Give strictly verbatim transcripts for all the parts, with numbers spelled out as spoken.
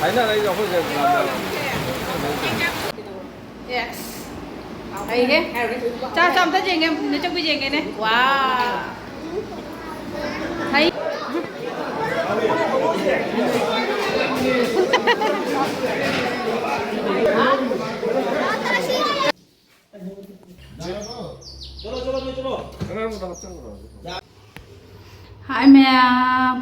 ꯍꯥꯏꯅꯔꯛꯏꯁꯦ ꯑꯩꯈꯣꯏꯁꯦ꯫ ꯑꯦꯁ꯫ ꯍꯩꯍꯦ꯫ ꯆꯥ, ꯆꯥ ꯑꯝꯇ ꯌꯦꯡꯒꯦ, ꯅꯆꯧꯕꯤ ꯌꯦꯡꯒꯦꯅꯦ꯫ ꯋꯥ꯫ ꯍꯩ꯫ ꯍꯥꯏ ꯃꯌꯥꯝ꯫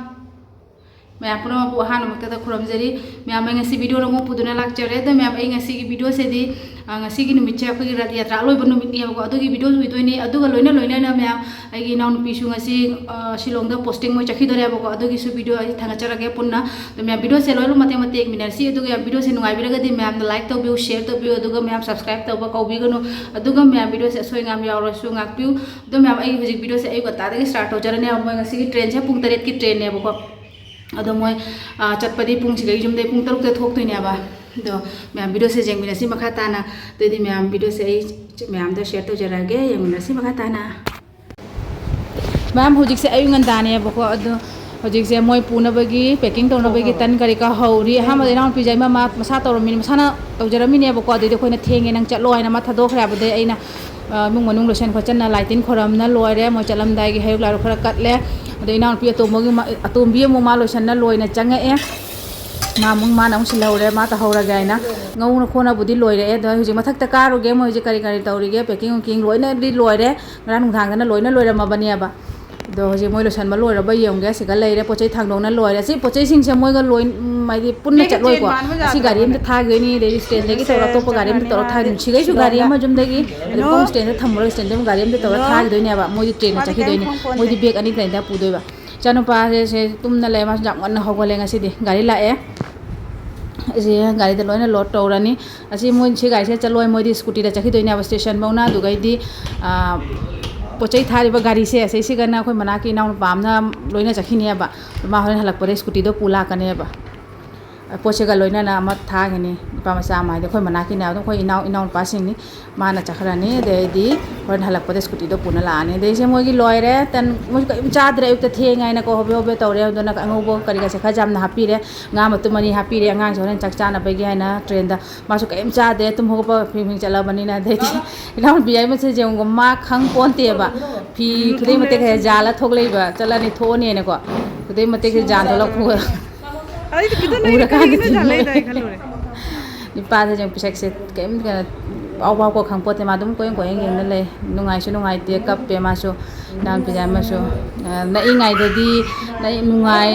ꯃꯌꯥꯝ ꯄꯨꯝꯅꯃꯛꯄꯨ ꯑꯍꯥꯟꯕꯃꯛꯇꯗ ꯈꯨꯔꯨꯝꯖꯔꯤ꯫ ꯃꯌꯥꯝ, ꯑꯩ ꯉꯁꯤ video ꯑꯃ ꯄꯨꯗꯨꯅ ꯂꯥꯛꯆꯔꯦ꯫ ꯑꯗꯣ ꯃꯌꯥꯝ, ꯑꯩ ꯉꯁꯤꯒꯤ video ꯁꯤꯗꯤ, ꯑ, ꯉꯁꯤꯒꯤ ꯅꯨꯃꯤꯠꯁꯦ ꯑꯩꯈꯣꯏꯒꯤ ꯔꯊ ꯌꯥꯇ꯭ꯔꯥ ꯂꯣꯏꯕ ꯅꯨꯃꯤꯠꯅꯦꯕꯀꯣ꯫ ꯑꯗꯨꯒꯤ video ꯑꯣꯏꯗꯣꯏꯅꯤ꯫ ꯑꯗꯨꯒ ꯂꯣꯏꯅ ꯂꯣꯏꯅꯅ ꯃꯌꯥꯝ, ꯑꯩꯒꯤ ꯏꯅꯥꯎꯅꯨꯄꯤꯁꯨ ꯉꯁꯤ, ꯑ, ꯁꯤꯂꯣꯡꯗ posting ꯃꯣꯏ ꯆꯠꯈꯤꯗꯣꯔꯦꯕꯀꯣ꯫ ꯑꯗꯨꯒꯤꯁꯨ video ꯑꯩ ꯊꯥꯒꯠꯆꯔꯒꯦ ꯄꯨꯟꯅ꯫ ꯑꯗꯣ ꯃꯌꯥꯝ, video ꯁꯦ ꯂꯣꯏꯅ ꯃꯇꯦꯛ ꯃꯇꯦꯛ ꯌꯦꯡꯃꯤꯟꯅꯔꯁꯤ꯫ ꯑꯗꯨꯒ ꯌꯥꯝ video ꯁꯦ ꯅꯨꯡꯉꯥꯏꯕꯤꯔꯒꯗꯤ ꯃꯌꯥꯝꯅ like ꯇꯧꯕꯤꯌꯨ, share ꯇꯧꯕꯤꯌꯨ, ꯑꯗꯨꯒ ꯃꯌꯥꯝ subscribe ꯇꯧꯕ ꯀꯧꯕꯤꯒꯅꯨ꯫ ꯑꯗꯨꯒ ꯃꯌꯥꯝ, video ꯁꯦ ꯑꯁꯣꯏ ꯑꯉꯥꯝ ꯌꯥꯎꯔꯁꯨ ꯉꯥꯛꯄꯤꯌꯨ꯫ ꯑꯗꯣ ꯃꯌꯥꯝ, ꯑꯩ ꯍꯧꯖꯤꯛ video ꯁꯦ ꯑꯌꯨꯛ ꯉꯟꯇꯥꯗꯒꯤ start ꯇꯧꯖꯔꯅꯦꯕ꯫ ꯃꯣꯏ ꯉꯁꯤꯒꯤ train ꯁꯦ ꯄꯨꯡ ꯇꯔꯦꯠꯀꯤ train ꯅꯦꯕꯀꯣ꯫ ꯑꯗꯣ ꯃꯣꯏ, ꯑ, ꯆꯠꯄꯗꯤ ꯄꯨꯡꯁꯤꯗꯒꯤ ꯌꯨꯝꯗꯒꯤ ꯄꯨꯡ ꯇꯔꯨꯛꯇ ꯊꯣꯛꯇꯣꯏꯅꯦꯕ꯫ ꯑꯗꯣ ꯃꯌꯥꯝ, video ꯁꯦ ꯌꯦꯡꯃꯤꯟꯅꯁꯤ ꯃꯈꯥ ꯇꯥꯅ꯫ ꯑꯗꯨꯗꯤ ꯃꯌꯥꯝ, video ꯁꯦ ꯑꯩ ꯃꯌꯥꯝꯗ share ꯇꯧꯖꯔꯛꯑꯒꯦ, ꯌꯦꯡꯃꯤꯟꯅꯁꯤ ꯃꯈꯥ ꯇꯥꯅ꯫ ꯃꯌꯥꯝ, ꯍꯧꯖꯤꯛꯁꯦ ꯑꯌꯨꯛ ꯉꯟꯇꯥꯅꯦꯕꯀꯣ꯫ ꯑꯗꯣ ꯍꯧꯖꯤꯛꯁꯦ ꯃꯣꯏ ꯄꯨꯅꯕꯒꯤ packing ꯇꯧꯅꯕꯒꯤ ꯍꯣꯏ, ꯍꯣꯏ, ꯇꯟ ꯀꯔꯤ ꯀꯔꯥ ꯍꯧꯔꯤ꯫ ꯑꯍꯥꯟꯕꯗ ꯏꯅꯥꯎꯅꯨꯄꯤꯁꯦ ꯑꯩ ꯃꯃꯥ ꯃꯁꯥ ꯇꯧꯔꯝꯃꯤꯅꯤ, ꯃꯁꯥꯅ ꯇꯧꯖꯔꯝꯃꯤꯅꯦꯕꯀꯣ꯫ ꯑꯗꯩꯗꯤ ꯑꯩꯈꯣꯏꯅ "ꯊꯦꯡꯉꯦ, ꯅꯪ ꯆꯠꯂꯣ" ꯍꯥꯏꯅ ꯃꯥ ꯊꯥꯗꯣꯛꯈ꯭ꯔꯦ꯫ ꯑꯗꯩ ꯑꯩꯅ, ꯑ, ꯏꯃꯨꯡ ꯃꯅꯨꯡ ꯂꯣꯏꯁꯟ ꯈꯣꯠꯆꯟꯅ, ꯂꯥꯏ ꯇꯤꯟ ꯈꯣꯏꯔꯝꯅ ꯂꯣꯏꯔꯦ꯫ ꯃꯣꯏ ꯆꯠꯂꯝꯗꯥꯏꯒꯤ ꯍꯩꯔꯨꯛ ꯂꯥꯏꯔꯨꯛ ꯈꯔ ꯀꯠꯂꯦ꯫ ꯑꯗꯩ ꯏꯅꯥꯎꯅꯨꯄꯤ ꯑꯇꯣꯝꯕꯒꯤ ꯃꯥ-, ꯑꯇꯣꯝꯕꯤ ꯑꯃꯨꯛ ꯃꯥ ꯂꯣꯏꯁꯟꯅ ꯂꯣꯏꯅ ꯆꯪꯉꯛꯑꯦ꯫ ꯃꯥ ꯑꯃꯨꯛ, ꯃꯥꯅ ꯑꯃꯨꯛ ꯁꯤꯜꯍꯧꯔꯦ, ꯃꯥ ꯇꯧꯍꯧꯔꯒꯦ ꯍꯥꯏꯅ꯫ ꯉꯧꯅ ꯈꯣꯠꯅꯕꯨꯗꯤ ꯂꯣꯏꯔꯛꯑꯦ꯫ ꯑꯗꯣ ꯍꯧꯖꯤꯛ ꯃꯊꯛꯇ ꯀꯥꯔꯨꯒꯦ, ꯃꯣꯏ ꯍꯧꯖꯤꯛ ꯀꯔꯤ ꯀꯔꯤ ꯇꯧꯔꯤꯒꯦ, packing ꯅꯨꯡꯀꯤꯡ ꯂꯣꯏꯅꯗꯤ ꯂꯣꯏꯔꯦ꯫ ꯉꯔꯥꯡ ꯅꯨꯡꯗꯥꯡꯗꯅ ꯂꯣꯏꯅ ꯂꯣꯏꯔꯝꯃꯕꯅꯦꯕ꯫ ꯑꯗꯣ ꯍꯧꯖꯤꯛ ꯃꯣꯏ ꯂꯣꯏꯁꯟꯕ ꯂꯣꯏꯔꯕ ꯌꯦꯡꯉꯨꯒꯦ꯫ ꯁꯤꯒ ꯂꯩꯔꯦ, ꯄꯣꯠ ꯆꯩ ꯊꯥꯡꯗꯣꯛꯅ ꯂꯣꯏꯔꯦ꯫ ꯁꯤ ꯄꯣꯠ ꯆꯩꯁꯤꯡꯁꯦ ꯃꯣꯏꯒ ꯂꯣꯏ, ꯎꯝ, ꯍꯥꯏꯗꯤ ꯄꯨꯟꯅ ꯃꯤꯒ ꯆꯦꯟ ꯆꯠꯂꯣꯏꯀꯣ꯫ ꯃꯥꯟꯕ ꯁꯤ ꯖꯥꯠꯇꯣ ꯒꯥꯔꯤ ꯑꯃꯗ ꯃꯥꯅ꯫ ꯊꯥꯈꯤꯗꯣꯏꯅꯤ, ꯑꯗꯩꯗꯤ ꯁ꯭ꯇꯦꯟꯗꯒꯤ ꯇꯧꯔ ꯑꯇꯣꯞꯄ ꯒꯥꯔꯤ ꯑꯃꯗ ꯇꯧꯔ ꯊꯥꯈꯤꯗꯣꯏꯅꯤ꯫ ꯁꯤꯈꯩꯁꯨ ꯒꯥꯔꯤ ꯑꯃ ꯌꯨꯝꯗꯒꯤ, ꯑꯗꯨ ꯈꯣꯡ ꯁ꯭ꯇꯦꯟꯗ ꯊꯝꯃꯨꯔꯒ ꯁ꯭ꯇꯦꯟꯗ ꯑꯃꯨꯛ ꯒꯥꯔꯤ ꯑꯃꯗ ꯇꯧꯔ ꯊꯥꯈꯤꯗꯣꯏꯅꯦꯕ꯫ ꯃꯣꯏꯗꯤ ꯇ꯭ꯔꯦꯟꯗ ꯆꯠꯈꯤꯗꯣꯏꯅꯤ꯫ ꯃꯣꯏꯗꯤ ꯕꯦꯒ ꯑꯅꯤ ꯇ꯭ꯔꯦꯟꯗ ꯄꯨꯗꯣꯏꯕ꯫ ꯏꯆꯥꯅꯨꯄꯥꯁꯦ ꯁꯦ ꯇꯨꯝꯅ ꯂꯩ, ꯃꯥꯁꯨ ꯌꯥꯝ ꯉꯟꯅ ꯍꯧꯒꯠꯂꯦ ꯉꯁꯤꯗꯤ꯫ ꯒꯥꯔꯤ ꯂꯥꯛꯑꯦ꯫ ꯑꯁꯤ ꯒꯥꯔꯤꯗ ꯂꯣꯏꯅ load ꯇꯧꯔꯅꯤ꯫ ꯑꯁꯤ ꯃꯣꯏ ꯁꯤ ꯒꯥꯔꯤꯁꯦ ꯆꯠꯂꯣꯏ, ꯃꯣꯏꯗꯤ ꯁ꯭ꯀꯨꯇꯤꯗ ꯆꯠꯈꯤꯗꯣꯏꯅꯦꯕ ꯁ꯭ꯇꯦꯁꯟ ꯐꯥꯎꯅ꯫ ꯑꯗꯨꯒꯩꯗꯤ, ꯑꯥ, ꯄꯣꯠ ꯆꯩ ꯊꯥꯔꯤꯕ ꯒꯥꯔꯤꯁꯦ ꯑꯁꯤꯁꯤꯒꯅ ꯑꯩꯈꯣꯏ ꯃꯅꯥꯛꯀꯤ ꯏꯅꯥꯎꯅꯨꯄꯥ ꯑꯃꯅ ꯂꯣꯏꯅ ꯆꯠꯈꯤꯅꯦꯕ꯫ ꯃꯥ ꯍꯣꯔꯦꯟ ꯍꯜꯂꯛꯄꯗ ꯁ꯭ꯀꯨꯇꯤꯗꯣ ꯄꯨ ꯂꯥꯛꯀꯅꯦꯕ꯫ ꯄꯣꯠꯁꯤꯒ ꯂꯣꯏꯅꯅ ꯑꯃ ꯊꯥꯈꯤꯅꯤ꯫ ꯂꯨꯄꯥ ꯃꯆꯥ ꯑꯃ ꯍꯥꯏꯗꯤ ꯑꯩꯈꯣꯏ ꯃꯅꯥꯛꯀꯤꯅꯦ, ꯑꯗꯨꯝ ꯑꯩꯈꯣꯏ ꯏꯅꯥꯎ ꯏꯅꯥꯎꯅꯨꯄꯥꯁꯤꯡꯅꯤ꯫ ꯃꯥꯅ ꯆꯠꯈ꯭ꯔꯅꯤ, ꯑꯗꯩꯗꯤ ꯍꯣꯔꯦꯟ ꯍꯜꯂꯛꯄꯗ ꯁ꯭ꯀꯨꯇꯤꯗꯣ ꯄꯨꯅ ꯂꯥꯛꯑꯅꯤ꯫ ꯑꯗꯩꯁꯦ ꯃꯣꯏꯒꯤ ꯂꯣꯏꯔꯦ, ꯇꯟ ꯃꯣꯏꯁꯨ ꯀꯔꯤꯝ ꯆꯥꯗ꯭ꯔꯦ꯫ ꯑꯌꯨꯛꯇ ꯊꯦꯡꯉꯦ ꯍꯥꯏꯅꯀꯣ ꯍꯣꯕꯦ ꯍꯣꯕꯦ ꯇꯧꯔꯦ꯫ ꯑꯗꯨꯅ ꯑꯉꯧꯕ ꯀꯔꯤ ꯀꯔꯥꯁꯦ ꯈꯔ ꯌꯥꯝꯅ ꯍꯥꯞꯄꯤꯔꯦ, ꯉꯥ ꯃꯇꯨꯝ ꯑꯅꯤ ꯍꯥꯞꯄꯤꯔꯦ ꯑꯉꯥꯡꯁꯦ ꯍꯣꯔꯦꯟ ꯆꯥꯛ ꯆꯥꯅꯕꯒꯤ ꯍꯥꯏꯅ ꯇ꯭ꯔꯦꯟꯗ꯫ ꯃꯥꯁꯨ ꯀꯔꯤꯝ ꯆꯥꯗꯦ, ꯇꯨꯝ ꯍꯧꯒꯠꯄ ꯐꯤꯡ ꯐꯤꯡ ꯆꯠꯂꯕꯅꯤꯅ꯫ ꯑꯗꯩꯗꯤ ꯏꯅꯥꯎꯅꯨꯄꯤ ꯌꯥꯏꯃꯁꯦ ꯌꯦꯡꯉꯨ, ꯃꯥ ꯈꯪ ꯄꯣꯟꯇꯦꯕ꯫ ꯐꯤ ꯈꯨꯗꯩ ꯃꯇꯦꯛ ꯈꯔ ꯌꯥꯜꯂ ꯊꯣꯛꯂꯛꯏꯕ, ꯆꯠꯂꯅꯤ ꯊꯣꯛꯑꯅꯦꯅꯀꯣ꯫ ꯈꯨꯗꯩ ꯃꯇꯦꯛꯁꯦ ꯌꯥꯟ ꯊꯣꯛꯂꯛꯄ ꯑꯩꯗꯤ ꯈꯤꯇꯪ ꯂꯩꯔꯤ, ꯎꯔꯀꯥꯟꯗ ꯀꯔꯤꯒꯤꯅꯣ ꯊꯤꯡꯕ ꯖꯥꯠꯂꯩꯗ ꯑꯩ ꯈꯜꯂꯨꯔꯦ꯫ ꯅꯨꯄꯥꯁꯦ ꯌꯦꯡꯉꯨ, ꯄꯤꯁꯛꯁꯦ ꯀꯔꯤꯝ ꯀꯩꯅꯣ ꯄꯥꯎ ꯄꯥꯎ ꯀꯣꯛ ꯈꯪꯄꯣꯠꯇꯦ꯫ ꯃꯥ ꯑꯗꯨꯝ ꯀꯣꯏꯌꯦꯡ ꯀꯣꯏꯌꯦꯡ ꯌꯦꯡꯅ ꯂꯩ꯫ ꯅꯨꯡꯉꯥꯏꯁꯨ ꯅꯨꯡꯉꯥꯏꯇꯦ, ꯀꯞꯄꯦ ꯃꯥꯁꯨ꯫ ꯏꯅꯥꯎꯅꯨꯄꯤ ꯌꯥꯏꯃꯁꯨ꯫ ꯑ, ꯅꯛꯏꯉꯩꯗꯗꯤ ꯅꯛꯏ-, ꯅꯨꯡꯉꯥꯏ,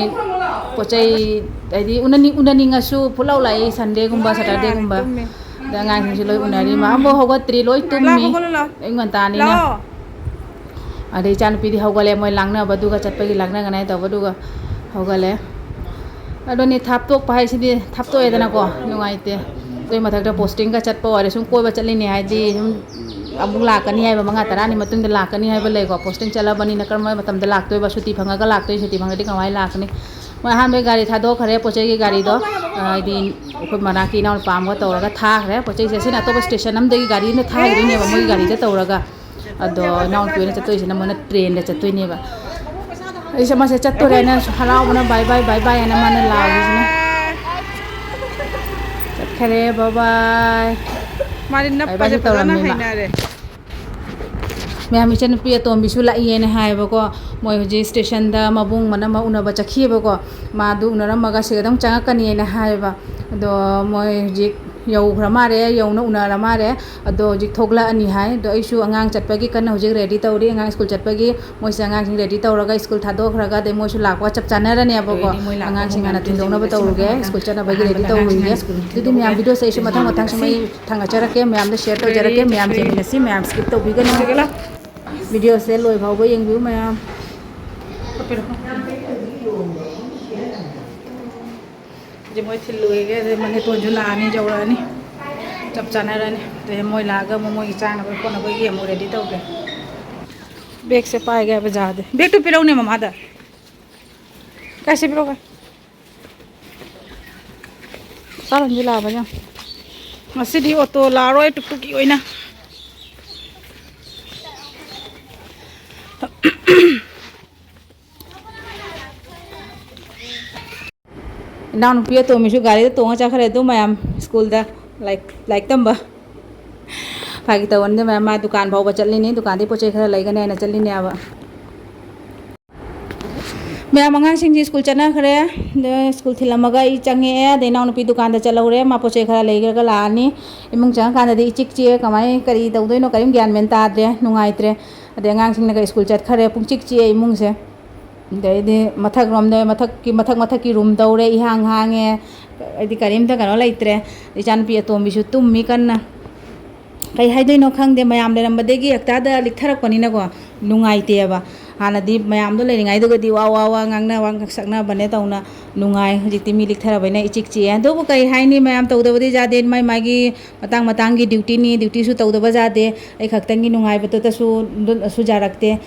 ꯄꯣꯠ ꯆꯩ, ꯍꯥꯏꯗꯤ ꯎꯅꯅꯤꯡ-, ꯎꯅꯅꯤꯡꯉꯁꯨ ꯐꯨꯠ ꯂꯥꯎ ꯂꯥꯛꯏ, ꯁꯟꯗꯦꯒꯨꯝꯕ, ꯁꯇꯔꯗꯦꯒꯨꯝꯕ꯫ ꯇꯨꯝꯃꯦ꯫ ꯑꯗ ꯑꯉꯥꯡꯁꯤꯡꯁꯨ ꯂꯣꯏ ꯎꯅꯔꯤ꯫ ꯃꯥ ꯑꯃꯐꯥꯎ ꯍꯧꯒꯠꯇ꯭ꯔꯤ, ꯂꯣꯏ ꯂꯥꯛꯑꯣ, ꯇꯨꯝꯃꯤ꯫ ꯍꯧꯒꯠꯂꯣ, ꯂꯥꯛꯑꯣ꯫ ꯑꯌꯨꯛ ꯉꯟꯇꯥꯅꯤꯅ꯫ ꯂꯥꯛꯑꯣ꯫ ꯑꯗꯩ ꯏꯆꯥꯅꯨꯄꯤꯗꯤ ꯍꯧꯒꯠꯂꯦ, ꯃꯣꯏ ꯂꯥꯡꯅꯕꯗꯨꯒ ꯆꯠꯄꯒꯤ ꯂꯥꯡꯅꯒꯅꯥꯏ ꯇꯧꯕꯗꯨꯒ ꯍꯧꯒꯠꯂꯦ꯫ ꯑꯗꯨꯅꯤ ꯊꯥꯞꯇꯣꯛꯄ ꯍꯥꯏꯁꯤꯗꯤ ꯊꯥꯞꯇꯣꯛꯑꯦꯗꯅꯀꯣ, ꯅꯨꯡꯉꯥꯏꯇꯦ꯫ ꯑꯗꯨꯏ ꯃꯊꯛꯇ ꯄꯣꯁꯇꯤꯡꯒ ꯆꯠꯄ ꯑꯣꯏꯔꯦ, ꯁꯨꯝ ꯀꯣꯏꯕ ꯆꯠꯂꯤꯅꯦ ꯍꯥꯏꯗꯤ ꯁꯨꯝ ꯑꯃꯨꯛ ꯂꯥꯛꯀꯅꯤ ꯍꯥꯏꯕ, ꯃꯉꯥ ꯇꯔꯥꯅꯤ ꯃꯇꯨꯡꯗ ꯂꯥꯛꯀꯅꯤ ꯍꯥꯏꯕ ꯂꯩꯀꯣ꯫ ꯄꯣꯁꯇꯤꯡ ꯆꯠꯂꯕꯅꯤꯅ ꯀꯔꯝꯕ ꯃꯇꯝꯗ ꯂꯥꯛꯇꯣꯏꯕ? ꯁꯨꯇꯤ ꯐꯪꯉꯒ ꯂꯥꯛꯇꯣꯏ, ꯁꯨꯇꯤ ꯐꯪꯉꯗꯤ ꯀꯃꯥꯏꯅ ꯂꯥꯛꯀꯅꯤ? ꯃꯣꯏ ꯑꯍꯥꯟꯕꯒꯤ ꯒꯥꯔꯤ ꯊꯥꯗꯣꯛꯈ꯭ꯔꯦ, ꯄꯣꯠ ꯆꯩꯒꯤ ꯒꯥꯔꯤꯗꯣ, ꯍꯥꯏꯗꯤ ꯑꯩꯈꯣꯏ ꯃꯅꯥꯛꯀꯤ ꯏꯅꯥꯎꯅꯨꯄꯥ ꯑꯃꯒ ꯇꯧꯔꯒ ꯊꯥꯈ꯭ꯔꯦ꯫ ꯄꯣꯠ ꯆꯩꯁꯦ ꯑꯁꯤꯅ ꯑꯇꯣꯞꯄ ꯁ꯭ꯇꯦꯁꯟ ꯑꯝꯗꯒꯤ ꯒꯥꯔꯤ ꯑꯃ ꯊꯥꯈꯤꯗꯣꯏꯅꯦꯕ, ꯃꯣꯏꯒꯤ ꯒꯥꯔꯤꯗ ꯇꯧꯔꯒ꯫ ꯑꯗꯣ ꯏꯅꯥꯎꯅꯨꯄꯤ ꯑꯣꯏꯅ ꯆꯠꯇꯣꯏꯁꯤꯅ ꯃꯣꯏꯅ ꯇ꯭ꯔꯦꯟꯗ ꯆꯠꯇꯣꯏꯅꯦꯕ꯫ ꯑꯩꯁꯦ ꯃꯥꯁꯦ ꯆꯠꯇꯣꯔꯦꯅ ꯍꯔꯥꯎꯕꯅ ꯕꯥꯏ ꯕꯥꯏ ꯕꯥꯏ ꯕꯥꯏ ꯍꯥꯏꯅ ꯃꯥꯅ ꯂꯥꯎꯔꯤꯁꯤꯅ꯫ ꯆꯠꯈꯔꯦ, ꯕꯥꯏ ꯕꯥꯏ꯫ ꯃꯥꯗꯤ ꯕꯥꯏ ꯅꯞꯄꯁꯦ ꯕꯥꯏꯁꯨ ꯐꯖꯅ ꯇꯧꯔꯝꯃꯦ ꯃꯥ꯫ ꯍꯩꯅꯔꯦ꯫ ꯃꯌꯥꯝ ꯏꯆꯟꯅꯨꯄꯤ ꯑꯇꯣꯝꯕꯤꯁꯨ ꯂꯥꯛꯏꯌꯦꯅ ꯍꯥꯏꯌꯦꯕꯀꯣ꯫ ꯃꯣꯏ ꯍꯧꯖꯤꯛ ꯁ꯭ꯇꯦꯁꯟꯗ ꯃꯕꯨꯡ ꯃꯅꯝꯃ ꯎꯅꯕ ꯆꯠꯈꯤꯑꯕꯀꯣ꯫ ꯃꯥꯗꯨ ꯎꯅꯔꯝꯃꯒ ꯁꯤꯗ ꯑꯗꯨꯝ ꯆꯪꯉꯛꯀꯅꯤꯅ ꯍꯥꯏꯌꯦꯕ꯫ ꯑꯗꯣ ꯃꯣꯏ ꯍꯧꯖꯤꯛ ꯌꯧꯈ꯭ꯔ ꯃꯥꯜꯂꯦ, ꯌꯧꯅ ꯎꯅꯔ ꯃꯥꯜꯂꯦ꯫ ꯑꯗꯣ ꯍꯧꯖꯤꯛ ꯊꯣꯛꯂꯛꯑꯅꯤ ꯍꯥꯏ꯫ ꯑꯗꯣ ꯑꯩꯁꯨ ꯑꯉꯥꯡ ꯆꯠꯄꯒꯤ ꯀꯟꯅ ꯍꯧꯖꯤꯛ ꯔꯦꯗꯤ ꯇꯧꯔꯤ꯫ ꯑꯉꯥꯡ ꯁ꯭ꯀꯨꯜ ꯆꯠꯄꯒꯤ ꯃꯣꯏꯁꯦ ꯑꯉꯥꯡꯁꯤꯡ ꯔꯦꯗꯤ ꯇꯧꯔꯒ ꯁ꯭ꯀꯨꯜ ꯊꯥꯗꯣꯛꯈ꯭ꯔꯒ ꯑꯗꯩ ꯃꯣꯏꯁꯨ ꯂꯥꯛꯄꯒ ꯆꯞ ꯆꯥꯟꯅꯔꯅꯦꯕꯀꯣ꯫ ꯑꯗꯨ ꯑꯣꯏꯔꯗꯤ ꯃꯣꯏ ꯂꯥꯛꯄ ꯑꯉꯥꯡꯁꯤꯡ ꯍꯥꯟꯅ ꯄꯨꯡ ꯊꯤꯟꯗꯣꯛꯅꯕ ꯀꯌꯥꯃꯨꯛ ꯇꯧꯔꯨꯒꯦ꯫ ꯉꯟꯕ ꯁ꯭ꯀꯨꯜ ꯆꯠꯅꯕꯒꯤ ꯔꯦꯗꯤ ꯑꯍꯥꯟꯕꯗ ꯇꯧꯔꯨꯒꯦ꯫ ꯑꯉꯥꯡꯁꯤꯡ ꯁ꯭ꯀꯨꯜ ꯑꯗꯨꯗꯤ ꯃꯌꯥꯝ ꯊꯤꯟꯗꯣꯛꯑꯒ ꯚꯤꯗꯤꯑꯣꯁꯦ ꯑꯩꯁꯨ ꯃꯊꯪ ꯃꯊꯪ ꯁꯨꯝ ꯑꯩ ꯊꯥꯡꯒꯠꯆꯔꯛꯀꯦ꯫ ꯃꯌꯥꯝꯗ ꯁꯤꯌꯔ ꯇꯧꯖꯔꯛꯀꯦ꯫ ꯃꯌꯥꯝ ꯌꯦꯡꯃꯤꯟꯅꯁꯤ꯫ ꯃꯌꯥꯝ ꯁ꯭ꯀꯤꯞ ꯇꯧꯕꯤꯒꯅꯨ꯫ ꯚꯤꯗꯤꯑꯣꯁꯦ ꯂꯣꯏ ꯐꯥꯎꯕ ꯌꯦꯡꯕꯤꯌꯨ ꯃꯌꯥꯝ꯫ ꯍꯧꯖꯤꯛ ꯃꯣꯏ ꯊꯤꯜꯂꯨꯈꯤꯒꯦ꯫ ꯑꯗꯩ ꯃꯅꯦꯇꯣꯟꯁꯨ ꯂꯥꯛꯑꯅꯤ, ꯌꯧꯔꯛꯑꯅꯤ꯫ ꯆꯞ ꯆꯥꯟꯅꯔꯅꯤ꯫ ꯑꯗꯩ ꯃꯣꯏ ꯂꯥꯛꯑꯒ ꯑꯃꯨꯛ ꯃꯣꯏꯒꯤ ꯆꯥꯅꯕ ꯈꯣꯠꯅꯕꯒꯤ ꯑꯃꯨꯛ ꯔꯦꯗꯤ ꯇꯧꯒꯦ꯫ ꯕꯦꯒꯁꯦ ꯄꯥꯏꯒꯦ ꯍꯥꯏꯕ ꯌꯥꯗꯦ꯫ ꯕꯦꯒꯇꯨ ꯄꯤꯔꯛꯎꯅꯦ ꯃꯃꯥꯗ꯫ ꯀꯥꯏꯁꯦ ꯄꯤꯔꯛꯎ꯫ ꯇꯥꯔꯝꯁꯤ ꯂꯥꯛꯑꯕ ꯌꯥꯝ꯫ ꯉꯁꯤꯗꯤ ꯑꯣꯇꯣ ꯂꯥꯛꯑꯔꯣꯏ, ꯇꯨꯛ ꯇꯨꯛꯀꯤ ꯑꯣꯏꯅ꯫ ꯏꯅꯥꯎꯅꯨꯄꯤ ꯑꯇꯣꯝꯕꯤꯁꯨ ꯒꯥꯔꯤꯗ ꯇꯣꯡꯉ ꯆꯠꯈ꯭ꯔꯦ꯫ ꯑꯗꯨ ꯃꯌꯥꯝ ꯁ꯭ꯀꯨꯜꯗ ꯂꯥꯏꯔꯤꯛ, ꯂꯥꯏꯔꯤꯛ ꯇꯝꯕ꯫ ꯐꯥꯒꯤ ꯇꯧꯕꯅꯤꯗ ꯃꯌꯥꯝ, ꯃꯥ ꯗꯨꯀꯥꯟ ꯐꯥꯎꯕ ꯆꯠꯂꯤꯅꯤ, ꯗꯨꯀꯥꯟꯗꯩ ꯄꯣꯠ ꯆꯩ ꯈꯔ ꯂꯩꯒꯅꯦꯅ ꯆꯠꯂꯤꯅꯦꯕ꯫ ꯃꯌꯥꯝ ꯑꯉꯥꯡꯁꯤꯡꯁꯤ ꯁ꯭ꯀꯨꯜ ꯆꯠꯅꯈ꯭ꯔꯦ꯫ ꯑꯗ ꯁ꯭ꯀꯨꯜ ꯊꯤꯜꯂꯝꯃꯒ ꯑꯩ ꯆꯪꯉꯛꯑꯦ꯫ ꯑꯗꯩ ꯏꯅꯥꯎꯅꯨꯄꯤ ꯗꯨꯀꯥꯟꯗ ꯆꯠꯍꯧꯔꯦ, ꯃꯥ ꯄꯣꯠ ꯆꯩ ꯈꯔ ꯂꯩꯈ꯭ꯔꯒ ꯂꯥꯛꯑꯅꯤ꯫ ꯏꯃꯨꯡ ꯆꯪꯉꯀꯥꯟꯗꯗꯤ ꯏꯆꯤꯛ ꯆꯤꯛꯑꯦ, ꯀꯃꯥꯏ ꯀꯔꯤ ꯇꯧꯗꯣꯏꯅꯣ ꯀꯔꯤꯝ ꯒ꯭ꯌꯥꯟ ꯃꯦꯟ ꯇꯥꯗ꯭ꯔꯦ, ꯅꯨꯡꯉꯥꯏꯇ꯭ꯔꯦ꯫ ꯑꯗꯩ ꯑꯉꯥꯡꯁꯤꯡꯅꯒ ꯁ꯭ꯀꯨꯜ ꯆꯠꯈ꯭ꯔꯦ, ꯄꯨꯡꯆꯤꯛ ꯆꯤꯛꯑꯦ ꯏꯃꯨꯡꯁꯦ꯫ ꯑꯗꯩꯗꯤ ꯃꯊꯛ ꯔꯣꯝꯗ, ꯃꯊꯛꯀꯤ, ꯃꯊꯛ ꯃꯊꯛꯀꯤ ꯔꯨꯝ ꯇꯧꯔꯦ, ꯏꯍꯥꯡ ꯍꯥꯡꯉꯦ꯫ ꯑꯩꯗꯤ ꯀꯔꯤꯝꯇ ꯀꯩꯅꯣ ꯂꯩꯇ꯭ꯔꯦ꯫ ꯏꯆꯥꯅꯨꯄꯤ ꯑꯇꯣꯝꯕꯤꯁꯨ ꯇꯨꯝꯃꯤ ꯀꯟꯅ꯫ ꯀꯩ ꯍꯥꯏꯗꯣꯏꯅꯣ ꯈꯪꯗꯦ, ꯃꯌꯥꯝ ꯂꯩꯔꯝꯕꯗꯒꯤ ꯍꯦꯛꯇ ꯂꯤꯛꯊꯔꯛꯄꯅꯤꯅꯀꯣ, ꯅꯨꯡꯉꯥꯏꯇꯦꯕ꯫ ꯍꯥꯟꯅꯗꯤ ꯃꯌꯥꯝꯗꯣ ꯂꯩꯔꯤꯉꯩꯗꯨꯒꯗꯤ ꯋꯥ ꯋꯥ ꯋꯥ ꯉꯥꯡꯅ, ꯋꯥ ꯁꯛꯅꯕꯅꯦ ꯇꯧꯅ ꯅꯨꯡꯉꯥꯏ꯫ ꯍꯧꯖꯤꯛꯇꯤ ꯃꯤ ꯂꯤꯛꯊꯔꯕꯅꯤꯅ ꯏꯆꯤꯛ ꯆꯤꯛꯑꯦ꯫ ꯑꯗꯨꯕꯨ ꯀꯩ ꯍꯥꯏꯅꯤ, ꯃꯌꯥꯝ ꯇꯧꯗꯕꯗꯤ ꯌꯥꯗꯦ, ꯃꯥꯏ ꯃꯥꯒꯤ ꯃꯇꯥꯡ ꯃꯇꯥꯡꯒꯤ ꯗ꯭ꯌꯨꯇꯤꯅꯤ, ꯗ꯭ꯌꯨꯇꯤꯁꯨ ꯇꯧꯗꯕ ꯌꯥꯗꯦ꯫ ꯑꯩ ꯈꯛꯇꯪꯒꯤ ꯅꯨꯡꯉꯥꯏꯕꯗꯨꯗꯁꯨ ꯑꯗꯨꯅꯁꯨ ꯌꯥꯔꯛꯇꯦ꯫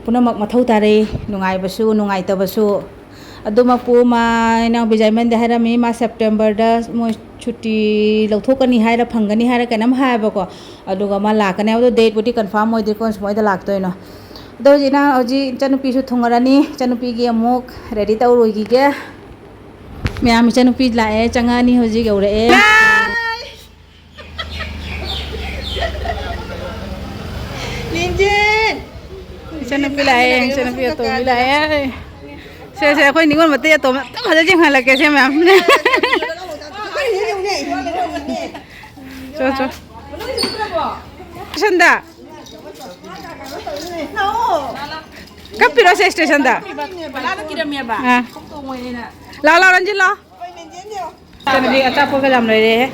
ꯄꯨꯝꯅꯃꯛ ꯃꯊꯧ ꯇꯥꯔꯦ, ꯅꯨꯡꯉꯥꯏꯕꯁꯨ ꯅꯨꯡꯉꯥꯏꯇꯕꯁꯨ꯫ ꯑꯗꯨꯃꯛꯄꯨ ꯃꯥ, ꯏꯅꯥꯎꯄꯤ ꯖꯥꯏꯃꯟꯗ ꯍꯥꯏꯔꯝꯃꯤ, ꯃꯥ ꯁꯦꯞꯇꯦꯝꯕꯔꯗ ꯃꯣꯏ ꯁꯨꯇꯤ ꯂꯧꯊꯣꯛꯀꯅꯤ ꯍꯥꯏꯔ, ꯐꯪꯒꯅꯤ ꯍꯥꯏꯔ ꯀꯩꯅꯣꯝ ꯍꯥꯏꯌꯦꯕꯀꯣ꯫ ꯑꯗꯨꯒ ꯃꯥ ꯂꯥꯛꯀꯅꯤ ꯍꯥꯏꯕꯗꯣ ꯗꯦꯠꯄꯨꯗꯤ ꯀꯟꯐꯥꯔꯝ ꯑꯣꯏꯗ꯭ꯔꯤ, ꯀꯣꯟ ꯃꯣꯏꯗ ꯂꯥꯛꯇꯣꯏꯅꯣ꯫ ꯑꯗꯣ ꯍꯧꯖꯤꯛꯅ, ꯍꯧꯖꯤꯛ ꯏꯆꯟꯅꯨꯄꯤꯁꯨ ꯊꯨꯡꯉꯔꯅꯤ, ꯏꯆꯟꯅꯨꯄꯤꯒꯤ ꯑꯃꯨꯛ ꯔꯦꯗꯤ ꯇꯧꯔꯨꯈꯤꯒꯦ꯫ ꯃꯌꯥꯝ ꯏꯆꯟꯅꯨꯄꯤ ꯂꯥꯛꯑꯦ, ꯆꯪꯉꯛꯑꯅꯤ, ꯍꯧꯖꯤꯛ ꯌꯧꯔꯛꯑꯦ꯫ ꯏꯆꯟꯅꯨꯄꯤ ꯂꯥꯛꯑꯦ, ꯏꯆꯟꯅꯨꯄꯤ ꯑꯇꯣꯝꯕꯤ ꯂꯥꯛꯑꯦ꯫ ꯁꯦ, ꯁꯦ, ꯑꯩꯈꯣꯏ ꯅꯤꯉꯣꯜ ꯃꯇꯩ ꯑꯇꯣꯝꯕꯤ ꯑꯝꯇꯪ ꯐꯖꯅ ꯌꯦꯡꯍꯜꯂꯛꯀꯦ ꯁꯦ ꯃꯌꯥꯝ꯫ ꯆꯣ, ꯆꯣ꯫ ꯁꯟꯗ꯫ ꯀꯞꯄꯤꯔꯣ ꯁꯦ ꯁ꯭ꯇꯦꯁꯟꯗ? ꯑꯥ꯫ ꯂꯥꯎ, ꯂꯥꯎ, ꯔꯟꯖꯤꯠ, ꯂꯥꯎ꯫ ꯏꯆꯟꯅꯨꯄꯤ ꯑꯆꯥꯄꯣꯠꯀ ꯌꯥꯝ ꯂꯩꯔꯦꯍꯦ꯫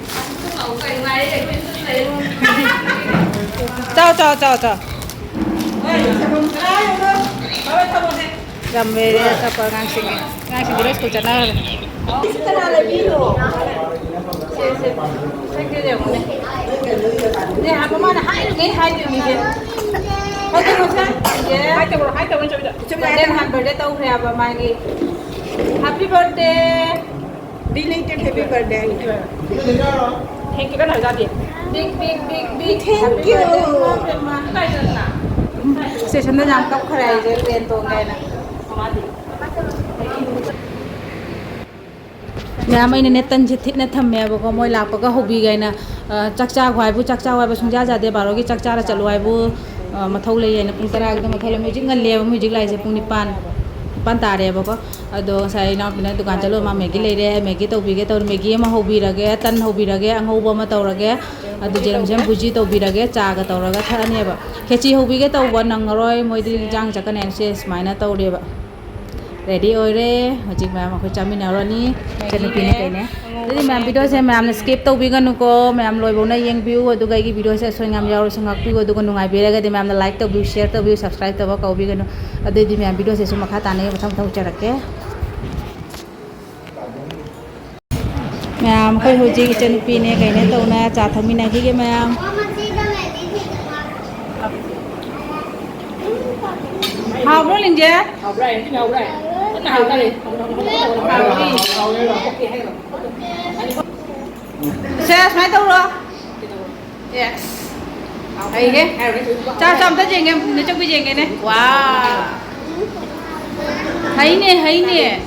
ꯆꯥꯎ, ꯆꯥꯎ, ꯆꯥꯎ, ꯆꯥꯎ꯫ ꯌꯥꯝ ꯂꯩꯔꯦ ꯑꯆꯥꯄꯣꯠ ꯑꯉꯥꯡꯁꯤꯡꯒꯤ꯫ ꯑꯉꯥꯡꯁꯤꯡꯗꯤ ꯂꯣꯏ ꯁ꯭ꯀꯨꯜ ꯆꯠꯅꯈ꯭ꯔꯦ꯫ ꯁꯦ, ꯁꯦ꯫ ꯁꯦ, ꯁꯦ꯫ ꯃꯃꯥꯅ ꯍꯥꯏꯔꯤꯉꯩ ꯍꯥꯏꯗꯣꯏꯅꯤꯁꯦ꯫ ꯍꯥꯏ ꯇꯧꯔꯣ, ꯍꯥꯏ ꯇꯧꯔꯣ, ꯍꯥꯏ ꯇꯧꯔꯣ꯫ ꯕꯥꯔꯗꯦ ꯅꯍꯥꯟ ꯕꯥꯔꯗꯦ ꯇꯧꯈ꯭ꯔꯦ ꯍꯥꯏꯕ ꯃꯥꯒꯤ꯫ Happy birthday꯫ Belated happy birthday. Thank you ꯀꯟꯅ ꯍꯥꯏꯖꯥꯗꯦ꯫ Big, big, big, big thank you. ꯁ꯭ꯇꯦꯁꯟꯗ ꯌꯥꯝ ꯀꯞꯈ꯭ꯔꯦ ꯑꯩꯁꯦ, ꯇ꯭ꯔꯦꯟ ꯇꯣꯡꯉꯦꯅ꯫ ꯃꯌꯥꯝ, ꯑꯩꯅꯅꯦ ꯇꯟꯁꯦ ꯊꯤꯠꯅ ꯊꯝꯃꯦꯕꯀꯣ, ꯃꯣꯏ ꯂꯥꯛꯄꯒ ꯍꯧꯕꯤꯒꯦ ꯍꯥꯏꯅ꯫ ꯑ, ꯆꯥꯛ ꯆꯥꯈꯣ ꯍꯥꯏꯕꯨ, ꯆꯥꯛ ꯆꯥꯎ ꯍꯥꯏꯕ ꯁꯨꯡꯌꯥ ꯌꯥꯗꯦ꯫ ꯕꯥꯔꯣꯒꯤ ꯆꯥꯛ ꯆꯥꯔ ꯆꯠꯂꯨ ꯍꯥꯏꯕꯨ, ꯑ, ꯃꯊꯧ ꯂꯩ ꯍꯥꯏꯅ ꯄꯨꯡ ꯇꯔꯥꯒꯤꯗ ꯃꯊꯧ ꯂꯩ꯫ ꯍꯧꯖꯤꯛ ꯉꯜꯂꯦꯕ, ꯃꯣꯏ ꯍꯧꯖꯤꯛ ꯂꯥꯛꯏꯁꯦ ꯄꯨꯡ ꯅꯤꯄꯥꯟ, ꯅꯤꯄꯥꯟ ꯇꯥꯔꯦꯕꯀꯣ꯫ ꯑꯗꯣ ꯉꯁꯥꯏ ꯏꯅꯥꯎꯄꯤꯅ ꯗꯨꯀꯥꯟ ꯆꯠꯂꯨ, ꯃꯥ ꯃꯦꯒꯤ ꯂꯩꯔꯦ, ꯃꯦꯒꯤ ꯇꯧꯕꯤꯒꯦ ꯇꯧꯔꯦ꯫ ꯃꯦꯒꯤ ꯑꯃ ꯍꯧꯕꯤꯔꯒꯦ, ꯇꯟ ꯍꯧꯕꯤꯔꯒꯦ, ꯑꯉꯧꯕ ꯑꯃ ꯇꯧꯔꯒꯦ, ꯑꯗꯨ ꯖꯦꯔꯝꯁꯦꯝ ꯕꯨꯖꯤ ꯇꯧꯕꯤꯔꯒꯦ, ꯆꯥꯒ ꯇꯧꯔꯒ ꯊꯛꯑꯅꯦꯕ꯫ ꯈꯦꯆꯤ ꯍꯧꯕꯤꯒꯦ ꯇꯧꯕ ꯅꯪꯉꯔꯣꯏ, ꯃꯣꯏꯗꯤ ꯏꯟꯖꯥꯡ ꯆꯠꯀꯅꯤ ꯍꯥꯏꯅ ꯁꯦ ꯁꯨꯃꯥꯏꯅ ꯇꯧꯔꯦꯕ꯫ ꯔꯦꯗꯤ ꯑꯣꯏꯔꯦ꯫ ꯍꯧꯖꯤꯛ ꯃꯌꯥꯝ ꯑꯩꯈꯣꯏ ꯆꯥꯃꯤꯟꯅꯔꯅꯤ꯫ ꯏꯆꯟꯅꯨꯄꯤꯅ ꯀꯩꯅꯦ꯫ ꯑꯗꯨꯗꯤ ꯃꯌꯥꯝ, ꯚꯤꯗꯤꯑꯣꯁꯦ ꯃꯌꯥꯝꯅ ꯁ꯭ꯀꯤꯞ ꯇꯧꯕꯤꯒꯅꯨꯀꯣ, ꯃꯌꯥꯝ ꯂꯣꯏꯐꯧꯅ ꯌꯦꯡꯕꯤꯌꯨ꯫ ꯑꯗꯨꯒ ꯑꯩꯒꯤ ꯚꯤꯗꯤꯑꯣꯁꯦ ꯑꯁꯣꯏ ꯉꯥꯝ ꯌꯥꯎꯔꯁꯨ ꯉꯥꯛꯄꯤꯌꯨ꯫ ꯑꯗꯨꯒ ꯅꯨꯡꯉꯥꯏꯕꯤꯔꯒꯗꯤ ꯃꯌꯥꯝꯅ ꯂꯥꯏꯛ ꯇꯧꯕꯤꯌꯨ, ꯁꯤꯌꯔ ꯇꯧꯕꯤꯌꯨ, ꯁꯕꯁꯀ꯭ꯔꯥꯏꯕ ꯇꯧꯕ ꯀꯥꯎꯕꯤꯒꯅꯨ꯫ ꯑꯗꯨꯑꯣꯏꯗꯤ ꯃꯌꯥꯝ, ꯚꯤꯗꯤꯑꯣꯁꯦ ꯁꯨꯝ ꯃꯈꯥ ꯇꯥꯅ ꯑꯩ ꯃꯊꯪ ꯃꯊꯪ ꯎꯠꯆꯔꯛꯀꯦ꯫ ꯃꯌꯥꯝ, ꯑꯩꯈꯣꯏ ꯍꯧꯖꯤꯛ ꯏꯆꯟꯅꯨꯄꯤꯅꯦ ꯀꯩꯅꯦ ꯇꯧꯅ ꯆꯥ ꯊꯛꯃꯤꯟꯅꯈꯤꯒꯦ ꯃꯌꯥꯝ꯫ ꯍꯥꯎꯕ꯭ꯔꯣ, ꯂꯤꯟꯖꯦ? ꯍꯥꯎꯕ꯭ꯔꯥ? ꯌꯥꯝ ꯊꯤꯅ ꯍꯥꯎꯕ꯭ꯔꯥ? ꯀꯟꯅ ꯍꯥꯎꯇꯥꯔꯦ꯫ ꯍꯥꯎꯕ꯭ꯔꯥ? ꯍꯥꯎꯕ꯭ꯔꯥ? ꯁꯦ, ꯁꯨꯃꯥꯏꯅ ꯇꯧꯔꯣ꯫ Yes. ꯍꯩꯔꯦ꯫ ꯆꯥ, ꯆꯥ, ꯑꯝꯇ ꯌꯦꯡꯒꯦ, ꯅꯆꯧꯕꯤ ꯌꯦꯡꯒꯦꯅꯦ꯫ ꯋꯥ꯫ ꯍꯩꯅꯦ, ꯍꯩꯅꯦ꯫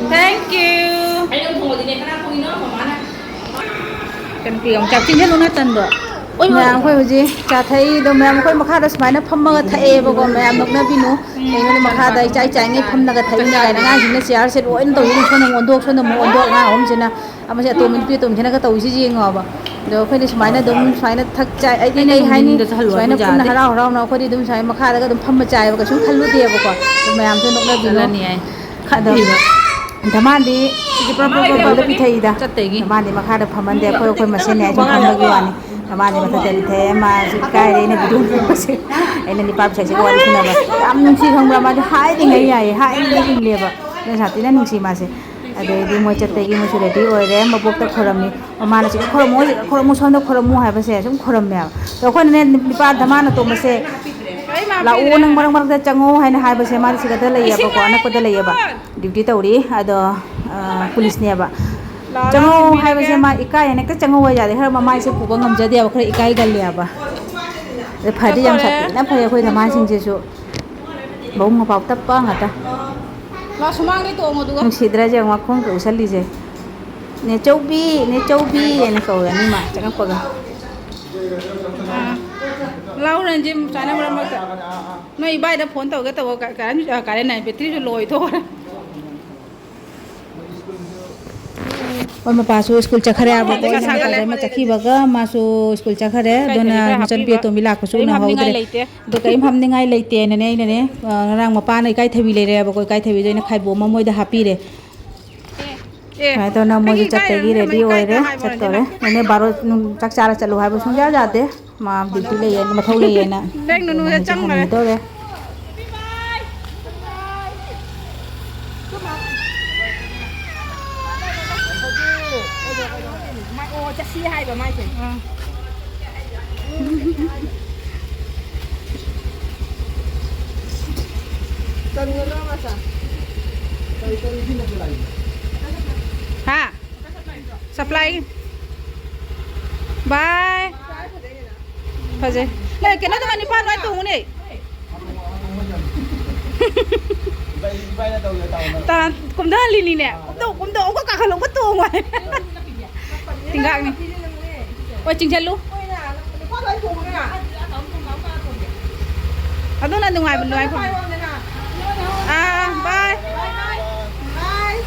Thank you꯫ ꯏꯆꯟꯅꯨꯄꯤ ꯑꯃꯨꯛ ꯆꯥꯛ ꯆꯤꯡꯁꯤꯜꯂꯨ ꯅꯥꯇꯟꯗꯣ꯫ ꯃꯌꯥꯝ, ꯑꯩꯈꯣꯏ ꯍꯧꯖꯤꯛ ꯆꯥ ꯊꯛꯏꯗꯣ, ꯃꯌꯥꯝ ꯑꯩꯈꯣꯏ ꯃꯈꯥꯗ ꯁꯨꯃꯥꯏꯅ ꯐꯝꯃꯒ ꯊꯛꯑꯦꯕꯀꯣ, ꯃꯌꯥꯝ ꯅꯣꯛꯅꯕꯤꯅꯨ꯫ ꯀꯩꯅꯣꯅꯦ, ꯃꯈꯥꯗ ꯏꯆꯥꯏ ꯆꯥꯏꯉꯩ ꯐꯝꯂꯒ ꯊꯛꯏꯅꯦ ꯀꯥꯏꯅ ꯑꯉꯥꯡꯁꯤꯡꯅ ꯆꯤꯌꯥꯔꯁꯦ ꯂꯣꯏꯅ ꯇꯧꯔꯤꯅꯤ, ꯁꯣꯝꯗ ꯑꯃꯨꯛ ꯑꯣꯟꯊꯣꯛ, ꯁꯣꯝꯗ ꯑꯃꯨꯛ ꯑꯣꯟꯊꯣꯛ, ꯑꯉꯥꯡ ꯑꯍꯨꯝꯁꯤꯅ꯫ ꯑꯃꯁꯦ ꯑꯇꯣꯝꯕꯤ ꯅꯨꯄꯤ ꯑꯇꯣꯝꯕꯤꯁꯤꯅꯒ ꯇꯧꯔꯤꯁꯤ ꯌꯦꯡꯉꯣꯕ꯫ ꯑꯗꯣ ꯑꯩꯈꯣꯏꯗꯤ ꯁꯨꯃꯥꯏꯅ ꯑꯗꯨꯝ ꯁꯨꯃꯥꯏꯅ ꯊꯛ ꯆꯥꯏ, ꯑꯩꯗꯤ ꯑꯩꯅ ꯀꯩ ꯍꯥꯏꯅꯤ, ꯅꯨꯡꯊꯤꯟꯗꯁꯨ ꯍꯜꯂꯨ ꯁꯨꯃꯥꯏꯅ ꯍꯥꯏꯕ ꯄꯨꯟꯅ ꯌꯥꯗꯦ꯫ ꯍꯔꯥꯎ ꯍꯔꯥꯎꯅ ꯑꯩꯈꯣꯏꯗꯤ ꯑꯗꯨꯝ ꯁꯨꯃꯥꯏꯅ ꯃꯈꯥꯗꯒ ꯑꯗꯨꯝ ꯐꯝꯃ ꯆꯥꯏꯑꯕ, ꯀꯩꯁꯨꯝ ꯈꯜꯂꯨꯗꯦꯕꯀꯣ꯫ ꯑꯗꯣ ꯃꯌꯥꯝꯁꯨ ꯅꯣꯛꯅꯕꯤꯅꯨ꯫ ꯆꯠꯂꯅꯤ ꯍꯥꯏ꯫ ꯑꯗꯣ ꯈꯠꯂꯤꯕ꯫ ꯙꯃꯥꯟꯗꯤ ꯁꯤꯗꯤ ꯄꯨꯔꯥ ꯄꯨꯔꯥ ꯄꯨꯔꯥ ꯄꯤꯊꯛꯏꯗ꯫ ꯆꯠꯇꯒꯤ꯫ ꯙꯃꯥꯟꯗꯤ ꯃꯈꯥꯗ ꯐꯝꯍꯟꯗꯦ, ꯑꯩꯈꯣꯏ ꯑꯩꯈꯣꯏ ꯃꯁꯦꯟꯅꯤ ꯍꯥꯏꯁꯨꯝ ꯐꯝꯕꯒꯤ ꯋꯥꯅꯤ꯫ ꯙꯃꯥꯟꯗꯤ ꯃꯊꯛꯇ ꯄꯤꯊꯛꯑꯦ, ꯃꯥꯁꯨ ꯏꯀꯥꯏꯔꯦ ꯑꯩꯅ ꯚꯤꯗꯤꯑꯣ ꯅꯝꯕꯁꯦ꯫ ꯑꯩꯅ ꯅꯤꯄꯥ ꯄꯤꯁꯛꯁꯤꯒ ꯋꯥꯔꯤ ꯁꯥꯟꯅꯕ꯫ ꯌꯥꯝ ꯅꯨꯡꯁꯤ ꯈꯪꯕ꯭ꯔꯥ? ꯃꯥꯗꯤ ꯍꯥꯏꯔꯤꯉꯩ ꯌꯥꯏꯌꯦ, ꯍꯥꯏꯔꯤꯉꯩ ꯏꯜꯂꯦꯕ꯫ ꯑꯗꯨꯅ ꯁꯥꯊꯤꯅ ꯅꯨꯡꯁꯤ ꯃꯥꯁꯦ꯫ ꯑꯗꯩꯗꯤ ꯃꯣꯏ ꯆꯠꯇꯒꯤ ꯃꯣꯏꯁꯨ ꯔꯦꯗꯤ ꯑꯣꯏꯔꯦ, ꯃꯕꯣꯛꯇ ꯈꯣꯏꯔꯝꯃꯤ꯫ ꯃꯃꯥꯅ ꯁꯤꯗ ꯈꯣꯏꯔꯝꯃꯣ, ꯁꯤꯗ ꯈꯣꯏꯔꯝꯃꯣ, ꯁꯣꯝꯗ ꯈꯣꯏꯔꯝꯃꯣ ꯍꯥꯏꯕꯁꯦ ꯁꯨꯝ ꯈꯣꯏꯔꯝꯃꯦꯕ꯫ ꯑꯗꯣ ꯑꯩꯈꯣꯏꯅꯅꯦ, ꯅꯤꯄꯥ ꯙꯃꯥꯟ ꯑꯇꯣꯝꯕꯁꯦ "ꯂꯥꯛꯑꯣ, ꯅꯪ ꯃꯔꯛ ꯃꯔꯛꯇ ꯆꯪꯉꯣ" ꯍꯥꯏꯅ ꯍꯥꯏꯕꯁꯦ, ꯃꯥꯗꯤ ꯁꯤꯗ ꯂꯩꯌꯦꯕꯀꯣ, ꯑꯅꯛꯄꯗ ꯂꯩꯌꯦꯕ, ꯗ꯭ꯌꯨꯇꯤ ꯇꯧꯔꯤ꯫ ꯑꯗꯣ, ꯑ, ꯄꯨꯂꯤꯁꯅꯦꯕ꯫ ꯂꯥꯛꯑꯣ, ꯆꯪꯉꯣ ꯂꯥꯛꯑꯣ, ꯍꯥꯏꯕꯁꯦ ꯁꯤꯟꯕꯤꯔꯒꯦ꯫ ꯃꯥ ꯏꯀꯥꯏ ꯍꯥꯏꯅ ꯍꯦꯛꯇ ꯆꯪꯉꯣ ꯍꯥꯏ ꯌꯥꯗꯦ꯫ ꯈꯔ ꯃꯃꯥꯏꯁꯦ ꯄꯨꯕ ꯉꯝꯖꯗꯦꯕ, ꯈꯔ ꯏꯀꯥꯏꯒꯜꯂꯦꯕ꯫ ꯑꯗ ꯐꯗꯤ ꯌꯥꯝ ꯆꯠꯇꯣꯔꯦ꯫ ꯁꯥꯊꯤꯅ ꯐꯩ ꯑꯩꯈꯣꯏ ꯅꯃꯥꯁꯤꯡꯁꯤꯁꯨ꯫ ꯃꯕꯨꯡ ꯃꯧꯄ꯭ꯋꯥ ꯇꯞꯄ ꯉꯥꯛꯇ꯫ ꯂꯥꯛꯑꯣ, ꯁꯨꯃꯥꯡꯗ ꯇꯣꯡꯉꯣ ꯑꯗꯨꯒ꯫ ꯅꯨꯡꯁꯤꯗ꯭ꯔꯥ ꯌꯦꯡꯉꯣ, ꯃꯈꯣꯡꯒ ꯎꯁꯜꯂꯤꯁꯦ꯫ "ꯅꯦ ꯆꯧꯕꯤ, ꯅꯦ ꯆꯧꯕꯤ" ꯍꯥꯏꯅ ꯀꯧꯔꯅꯤ ꯃꯥ ꯆꯪꯉꯛꯄꯒ꯫ ꯑꯥ꯫ ꯂꯥꯎ ꯔꯟꯖꯤꯝ, ꯁꯨꯃꯥꯏꯅ ꯃꯔꯛ ꯃꯔꯛꯇ꯫ ꯅꯣꯏ ꯏꯕꯥꯏꯗ ꯐꯣꯟ ꯇꯧꯒꯦ ꯇꯧꯕ, ꯀ-, ꯀꯔꯟ-, ꯑ, ꯀꯔꯟ ꯍꯥꯏ, ꯕꯦꯇ꯭ꯔꯤꯁꯨ ꯂꯣꯏꯊꯣꯛꯈ꯭ꯔꯦ꯫ ꯍꯣꯏ, ꯃꯄꯥꯁꯨ ꯁ꯭ꯀꯨꯜ ꯆꯠꯈ꯭ꯔꯦ ꯍꯥꯏꯕꯀꯣ, ꯁꯥꯒꯠꯂꯦ꯫ ꯃꯆꯥ ꯆꯠꯈꯤꯕꯒ ꯃꯥꯁꯨ ꯁ꯭ꯀꯨꯜ ꯆꯠꯈ꯭ꯔꯦ꯫ ꯏꯀꯥꯏ ꯑꯗꯨꯅ ꯊꯕꯤ ꯈꯔ ꯃꯆꯟꯅꯨꯄꯤ ꯍꯥꯞꯄꯤꯕ꯫ ꯑꯇꯣꯝꯕꯤ ꯂꯥꯛꯄꯁꯨ ꯀꯔꯤꯝ ꯍꯥꯞꯅꯤꯡꯉꯥꯏ ꯎꯅꯍꯧꯗ꯭ꯔꯦ꯫ ꯂꯩꯇꯦ꯫ ꯑꯗꯣ ꯀꯔꯤꯝ ꯍꯥꯞꯅꯤꯡꯉꯥꯏ ꯂꯩꯇꯦꯅꯅꯦ ꯑꯩꯅꯅꯦ, ꯑ, ꯉꯔꯥꯡ ꯃꯄꯥꯅ ꯏꯀꯥꯏ ꯊꯕꯤ ꯂꯩꯔꯛꯑꯦꯕꯀꯣ, ꯏꯀꯥꯏ ꯊꯕꯤꯗꯣ ꯑꯩꯅ ꯈꯥꯏꯕꯣꯝ ꯑꯃ ꯃꯣꯏꯗ ꯍꯥꯞꯄꯤꯔꯦ꯫ ꯑꯦ, ꯁꯨꯃꯥꯏꯅ ꯇꯧꯅ ꯃꯣꯏꯁꯨ ꯑꯩꯒꯤ ꯏꯀꯥꯏ ꯆꯠꯄꯒꯤ ꯔꯦꯗꯤ ꯏꯀꯥꯏ ꯑꯣꯏꯔꯦ, ꯍꯥꯏꯕ ꯋꯥꯅꯤ ꯆꯠꯇꯧꯔꯦ꯫ ꯃꯥ꯫ ꯅꯦꯅꯦ ꯕꯥꯔꯣ ꯅꯨꯡ ꯆꯥꯛ ꯆꯥꯔ ꯆꯠꯂꯨ ꯍꯥꯏꯕ ꯁꯨꯡꯌꯥ ꯌꯥꯗꯦ꯫ ꯃꯥ ꯗ꯭ꯌꯨꯇꯤ ꯂꯩꯌꯦꯅ, ꯃꯊꯧ ꯂꯩꯌꯦꯅ꯫ ꯅꯪ ꯅꯨꯅꯨꯗ ꯍꯧꯖꯤꯛ ꯆꯪꯈ꯭ꯔꯦ꯫ ꯍꯟꯈꯤꯗꯧꯔꯦ꯫ ꯃꯥ-, ꯑꯣ, ꯆꯠꯁꯤ ꯍꯥꯏꯕ ꯃꯥꯏꯁꯦ꯫ ꯑꯥ꯫ ꯆꯟꯒꯗ꯭ꯔꯣ ꯃꯆꯥ? ꯀꯔꯤ, ꯀꯔꯤ ꯁꯤꯅ ꯆꯂꯥꯏꯅꯣ? ꯍꯥ? Supply꯫ Bye꯫ ꯐꯖꯩ꯫ ꯂꯩ, ꯀꯩꯅꯣꯗꯣ ꯅꯤꯄꯥꯟ ꯂꯣꯏ ꯇꯣꯡꯉꯨꯅꯦ꯫ ꯏꯕꯥꯏ-, ꯏꯕꯥꯏꯅ ꯇꯧꯒꯦ ꯇꯧꯅ꯫ ꯇꯥ-, ꯀꯨꯝꯊꯍꯜꯂꯤꯅꯤꯅꯦ꯫ ꯀꯨꯝꯊꯧ, ꯀꯨꯝꯊꯧ, ꯑꯃꯨꯛꯀ ꯀꯥꯈꯠꯂꯣ, ꯑꯃꯨꯛꯀ ꯇꯣꯡꯉꯣ ꯍꯥꯏ꯫ ꯇꯤꯡꯒꯥꯡꯅꯤ꯫ ꯍꯣꯏ, ꯆꯤꯡꯁꯤꯜꯂꯨ꯫ ꯑꯗꯨꯅ ꯅꯨꯡꯉꯥꯏꯕ, ꯅꯨꯡꯉꯥꯏꯐꯝ꯫ ꯑꯥ, bye꯫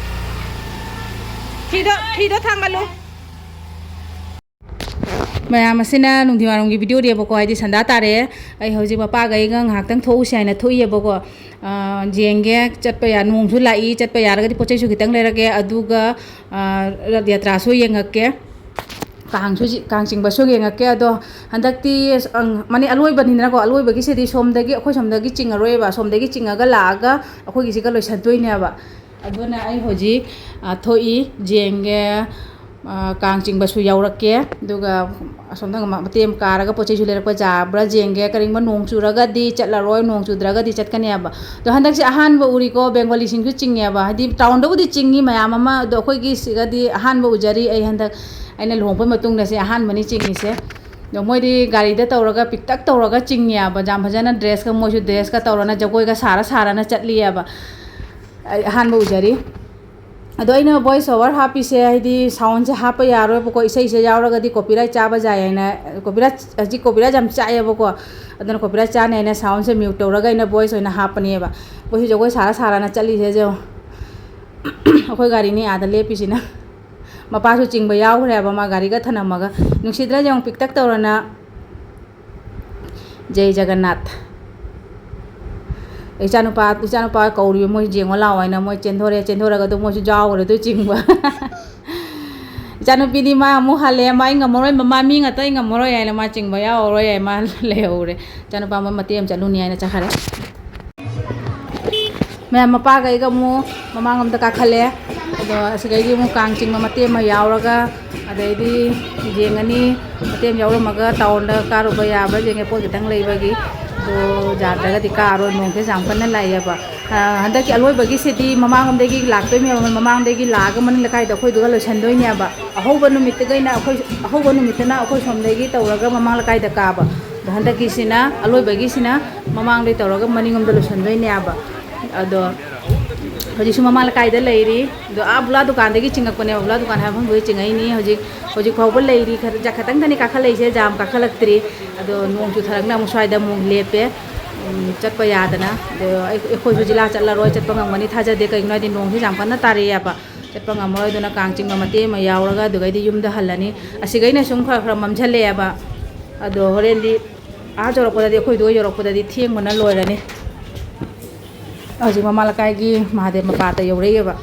ꯐꯤꯗꯣ, ꯐꯤꯗꯣ ꯊꯥꯡꯒꯠꯂꯨ꯫ ꯃꯌꯥꯝ ꯑꯁꯤꯅ ꯅꯨꯡꯊꯤꯜ ꯋꯥꯏꯔꯝꯒꯤ videoꯅꯦꯕꯀꯣ, ꯍꯥꯏꯗꯤ ꯁꯟꯗꯥ ꯇꯥꯔꯛꯑꯦ꯫ ꯑꯩ ꯍꯧꯖꯤꯛ ꯃꯄꯥꯒ ꯑꯩꯒ ꯉꯥꯏꯍꯥꯛꯇꯪ ꯊꯣꯛꯎꯁꯦ ꯍꯥꯏꯅ ꯊꯣꯛꯏꯌꯦꯕꯀꯣ꯫ ꯑꯥ, ꯌꯦꯡꯒꯦ, ꯆꯠꯄ ꯌꯥ-, ꯅꯣꯡꯁꯨ ꯂꯥꯛꯏ, ꯆꯠꯄ ꯌꯥꯔꯒꯗꯤ ꯄꯣꯠ ꯆꯩꯁꯨ ꯈꯤꯇꯪ ꯂꯩꯔꯛꯀꯦ, ꯑꯗꯨꯒ, ꯑꯥ, ꯔꯠ ꯌꯥꯇ꯭ꯔꯥꯁꯨ ꯌꯦꯡꯉꯛꯀꯦ꯫ ꯀꯥꯡꯁꯨ ꯆꯤ-, ꯀꯥꯡ ꯆꯤꯡꯕꯁꯨ ꯌꯦꯡꯉꯛꯀꯦ꯫ ꯑꯗꯣ ꯍꯟꯗꯛꯇꯤ ꯑꯁ, ꯑꯪ, ꯃꯅꯤ-, ꯑꯂꯣꯏꯕꯅꯤꯗꯅꯀꯣ, ꯑꯂꯣꯏꯕꯒꯤꯁꯤꯗꯤ ꯁꯣꯝꯗꯒꯤ, ꯑꯩꯈꯣꯏ ꯁꯣꯝꯗꯒꯤ ꯆꯤꯡꯉꯔꯣꯏꯕ, ꯁꯣꯝꯗꯒꯤ ꯆꯤꯡꯉꯒ ꯂꯥꯛꯑꯒ ꯑꯩꯈꯣꯏꯒꯤꯁꯤꯒ ꯂꯣꯏꯁꯟꯗꯣꯏꯅꯦꯕ꯫ ꯑꯗꯨꯅ ꯑꯩ ꯍꯧꯖꯤꯛ, ꯑ, ꯊꯣꯛꯏ, ꯌꯦꯡꯒꯦ꯫ ꯑ, ꯀꯥꯡ ꯆꯤꯡꯕꯁꯨ ꯌꯥꯎꯔꯛꯀꯦ꯫ ꯑꯗꯨꯒ ꯑꯁꯣꯝꯗ ꯃ-, ꯃꯇꯦꯛ ꯑꯃ ꯀꯥꯔꯒ ꯄꯣꯠ ꯆꯩꯁꯨ ꯂꯩꯔꯛꯄ ꯌꯥꯕ꯭ꯔꯥ ꯌꯦꯡꯒꯦ꯫ ꯀꯔꯤꯒꯨꯝꯕ ꯅꯣꯡ ꯆꯨꯔꯒꯗꯤ ꯆꯠꯂꯔꯣꯏ, ꯅꯣꯡ ꯆꯨꯗ꯭ꯔꯒꯗꯤ ꯆꯠꯀꯅꯦꯕ꯫ ꯑꯗꯣ ꯍꯟꯗꯛꯁꯦ ꯑꯍꯥꯟꯕ ꯎꯔꯤꯀꯣ, ꯕꯦꯡꯒꯣꯂꯤꯁꯤꯡꯁꯨ ꯆꯤꯡꯉꯦꯕ꯫ ꯍꯥꯏꯗꯤ ꯇꯥꯎꯟꯗꯕꯨꯗꯤ ꯆꯤꯡꯉꯤ ꯃꯌꯥꯝ ꯑꯃ, ꯑꯗꯣ ꯑꯩꯈꯣꯏꯒꯤ ꯁꯤꯒꯗꯤ ꯑꯍꯥꯟꯕ ꯎꯖꯔꯤ꯫ ꯑꯩ ꯍꯟꯗꯛ ꯑꯩꯅ ꯂꯨꯍꯣꯡꯕ ꯃꯇꯨꯡꯗ ꯁꯤ ꯑꯍꯥꯟꯕꯅꯤ ꯆꯤꯡꯉꯤꯁꯦ꯫ ꯑꯗꯣ ꯃꯣꯏꯗꯤ ꯒꯥꯔꯤꯗ ꯇꯧꯔꯒ ꯄꯤꯛꯇꯛ ꯇꯧꯔꯒ ꯆꯤꯡꯉꯦꯕ, ꯌꯥꯝ ꯐꯖꯅ ꯗ꯭ꯔꯦꯁꯀ, ꯃꯣꯏꯁꯨ ꯗ꯭ꯔꯦꯁꯀ ꯇꯧꯔꯅ ꯖꯒꯣꯏꯒ ꯁꯥꯔ ꯁꯥꯔꯅ ꯆꯠꯂꯤꯑꯕ꯫ ꯑꯩ ꯑꯍꯥꯟꯕ ꯎꯖꯔꯤ꯫ ꯑꯗꯣ ꯑꯩꯅ ꯚꯣꯏꯁ ꯑꯣꯚꯔ ꯍꯥꯞꯄꯤꯁꯦ, ꯍꯥꯏꯗꯤ ꯁꯥꯎꯟꯁꯦ ꯍꯥꯞꯄ ꯌꯥꯔꯣꯏꯕꯀꯣ, ꯏꯁꯩꯁꯦ ꯌꯥꯎꯔꯒꯗꯤ ꯀꯣꯄꯤꯔꯥꯏꯠ ꯆꯥꯕ ꯌꯥꯏ ꯍꯥꯏꯅ, ꯀꯣꯄꯤꯔꯥꯏꯠ, ꯍꯧꯖꯤꯛ ꯀꯣꯄꯤꯔꯥꯏꯠ ꯌꯥꯝ ꯆꯥꯏꯑꯦꯕꯀꯣ, ꯑꯗꯨꯅ ꯀꯣꯄꯤꯔꯥꯏꯠ ꯆꯥꯅꯤ ꯍꯥꯏꯅ ꯁꯥꯎꯟꯁꯦ ꯃ꯭ꯌꯨꯠ ꯇꯧꯔꯒ ꯑꯩꯅ ꯚꯣꯏꯁ ꯑꯣꯏꯅ ꯍꯥꯞꯄꯅꯦꯕ꯫ ꯑꯩꯈꯣꯏꯁꯨ ꯖꯒꯣꯏ ꯁꯥꯔ ꯁꯥꯔꯅ ꯆꯠꯂꯤꯁꯦ ꯌꯦꯡꯉꯣ꯫ ꯑꯩꯈꯣꯏ ꯒꯥꯔꯤꯅꯤ ꯑꯥꯗ ꯂꯦꯞꯄꯤꯁꯤꯅ꯫ ꯃꯄꯥꯁꯨ ꯆꯤꯡꯕ ꯌꯥꯎꯈ꯭ꯔꯦꯕ, ꯃꯥ ꯒꯥꯔꯤꯒ ꯊꯅꯝꯃꯒ꯫ ꯅꯨꯡꯁꯤꯗ꯭ꯔꯥ ꯌꯦꯡꯉꯣ, ꯄꯤꯛꯇꯛ ꯇꯧꯔꯅ꯫ ꯖꯩ ꯖꯒꯟꯅꯥꯊ꯫ ꯏꯆꯥꯅꯨꯄꯥ, ꯏꯆꯥꯅꯨꯄꯥ ꯀꯧꯔꯤꯕ, ꯃꯣꯏ ꯌꯦꯡꯉꯣ ꯂꯥꯛꯑꯣ ꯍꯥꯏꯅ ꯃꯣꯏ ꯆꯦꯟꯊꯣꯔꯛꯑꯦ, ꯆꯦꯟꯊꯣꯔꯒ ꯑꯗꯨꯝ ꯃꯣꯏꯁꯨ ꯌꯥꯎꯈ꯭ꯔꯦ ꯑꯗꯨ ꯆꯤꯡꯕ꯫ ꯏꯆꯥꯅꯨꯄꯤꯗꯤ ꯃꯥ ꯑꯃꯨꯛ ꯍꯜꯂꯦ, ꯃꯥ ꯑꯩ ꯉꯝꯃꯔꯣꯏ, ꯃꯃꯥ ꯃꯤ ꯉꯥꯛꯇ ꯑꯩ ꯉꯝꯃꯔꯣꯏ ꯍꯥꯏꯅ ꯃꯥ ꯆꯤꯡꯕ ꯌꯥꯎꯔꯔꯣꯏ ꯍꯥꯏ, ꯃꯥ ꯂꯩꯍꯧꯔꯦ꯫ ꯏꯆꯥꯅꯨꯄꯥ ꯃꯣꯏ ꯃꯇꯦꯛ ꯑꯃ ꯆꯠꯂꯨꯅꯤ ꯍꯥꯏꯅ ꯆꯠꯈꯔꯦ꯫ ꯃꯌꯥꯝ ꯃꯄꯥꯒ ꯑꯩꯒ ꯑꯃꯨꯛ ꯃꯃꯥꯡꯂꯣꯝꯗ ꯀꯥꯈꯠꯂꯦ꯫ ꯑꯗꯣ ꯑꯁꯤꯗꯒꯤ ꯑꯃꯨꯛ ꯀꯥꯡ ꯆꯤꯡꯕ ꯃꯇꯦꯛ ꯑꯃ ꯌꯥꯎꯔꯒ, ꯑꯗꯩꯗꯤ ꯌꯦꯡꯉꯅꯤ, ꯃꯇꯦꯛ ꯑꯃ ꯌꯥꯎꯔꯝꯃꯒ ꯇꯥꯎꯟꯗ ꯀꯥꯔꯨꯕ ꯌꯥꯕ꯭ꯔꯥ ꯌꯦꯡꯉꯦ, ꯄꯣꯠ ꯈꯤꯇꯪ ꯂꯩꯕꯒꯤ꯫ ꯑꯗꯣ ꯌꯥꯗ꯭ꯔꯒꯗꯤ ꯀꯥꯔꯣꯏ, ꯅꯣꯡꯁꯦ ꯌꯥꯝ ꯀꯟꯅ ꯂꯥꯛꯑꯦꯕ꯫ ꯑ, ꯍꯟꯗꯛꯀꯤ ꯑꯂꯣꯏꯕꯒꯤꯁꯤꯗꯤ ꯃꯃꯥꯡꯂꯣꯝꯗꯒꯤ ꯂꯥꯛꯇꯣꯏꯅꯦꯕ, ꯃꯃꯥꯡꯗꯒꯤ ꯂꯥꯛꯑꯒ ꯃꯅꯤꯡ ꯂꯩꯀꯥꯏꯗ ꯑꯩꯈꯣꯏꯗꯨꯒ ꯂꯣꯏꯁꯟꯗꯣꯏꯅꯦꯕ꯫ ꯑꯍꯧꯕ ꯅꯨꯃꯤꯠꯇꯒꯩꯅ ꯑꯩꯈꯣꯏ, ꯑꯍꯧꯕ ꯅꯨꯃꯤꯠꯇꯅ ꯑꯩꯈꯣꯏ ꯁꯣꯝꯗꯒꯤ ꯇꯧꯔꯒ ꯃꯃꯥꯡ ꯂꯩꯀꯥꯏꯗ ꯀꯥꯕ꯫ ꯑꯗꯣ ꯍꯟꯗꯛꯀꯤꯁꯤꯅ, ꯑꯂꯣꯏꯕꯒꯤꯁꯤꯅ ꯃꯃꯥꯡꯗꯩ ꯇꯧꯔꯒ ꯃꯅꯤꯡꯂꯣꯝꯗ ꯂꯣꯏꯁꯟꯗꯣꯏꯅꯦꯕ꯫ ꯑꯗꯣ ꯍꯧꯖꯤꯛꯁꯨ ꯃꯃꯥ ꯂꯩꯀꯥꯏꯗ ꯂꯩꯔꯤ꯫ ꯑꯗꯣ ꯑꯥ ꯕꯨꯂꯥ ꯗꯨꯀꯥꯟꯗꯒꯤ ꯆꯤꯡꯉꯛꯄꯅꯦꯕ, ꯕꯨꯂꯥ ꯗꯨꯀꯥꯟ ꯍꯥꯏꯕ ꯃꯐꯝꯗꯨꯗꯩ ꯆꯤꯡꯉꯛꯏꯅꯤ꯫ ꯍꯧꯖꯤꯛ, ꯍꯧꯖꯤꯛ ꯐꯥꯎꯕ ꯂꯩꯔꯤ, ꯈꯔ, ꯈꯇꯪꯗꯅꯤ ꯀꯥꯈꯠꯂꯛꯏꯁꯦ, ꯌꯥꯝ ꯀꯥꯈꯠꯂꯛꯇ꯭ꯔꯤ꯫ ꯑꯗꯣ ꯅꯣꯡ ꯆꯨꯊꯔꯛꯅ ꯑꯃꯨꯛ ꯁ꯭ꯋꯥꯏꯗ ꯑꯃꯨꯛ ꯂꯦꯞꯄꯦ꯫ ꯎꯝ, ꯆꯠꯄ ꯌꯥꯗꯅ꯫ ꯑꯗꯣ ꯑꯩ, ꯑꯩꯈꯣꯏꯁꯨ ꯖꯤꯂꯥ ꯆꯠꯂꯔꯣꯏ, ꯆꯠꯄ ꯉꯝꯒꯅꯤ ꯊꯥꯖꯗꯦ, ꯀꯩꯒꯤꯅꯣ ꯍꯥꯏꯗꯤ ꯅꯣꯡꯁꯦ ꯌꯥꯝ ꯀꯟꯅ ꯇꯥꯔꯛꯑꯦꯕ꯫ ꯆꯠꯄ ꯉꯝꯃꯔꯣꯏ꯫ ꯑꯗꯨꯅ ꯀꯥꯡ ꯆꯤꯡꯕ ꯃꯇꯦꯛ ꯑꯃ ꯌꯥꯎꯔꯒ ꯑꯗꯨꯒꯩꯗꯤ ꯌꯨꯝꯗ ꯍꯜꯂꯅꯤ꯫ ꯑꯁꯤꯒꯩꯅ ꯁꯨꯝ ꯈꯔ ꯈꯔ ꯃꯝꯁꯤꯜꯂꯛꯑꯦꯕ꯫ ꯑꯗꯣ ꯍꯣꯔꯦꯟꯗꯤ ꯑꯥ ꯌꯧꯔꯛꯄꯗꯗꯤ, ꯑꯩꯈꯣꯏꯗꯣ ꯌꯧꯔꯛꯄꯗꯗꯤ ꯊꯦꯡꯕꯅ ꯂꯣꯏꯔꯅꯤ꯫ ꯍꯧꯖꯤꯛ ꯃꯃꯥ ꯂꯩꯀꯥꯏꯒꯤ ꯃꯍꯥꯗꯦꯕ ꯃꯄꯥꯗ ꯌꯧꯔꯛꯑꯦꯕ꯫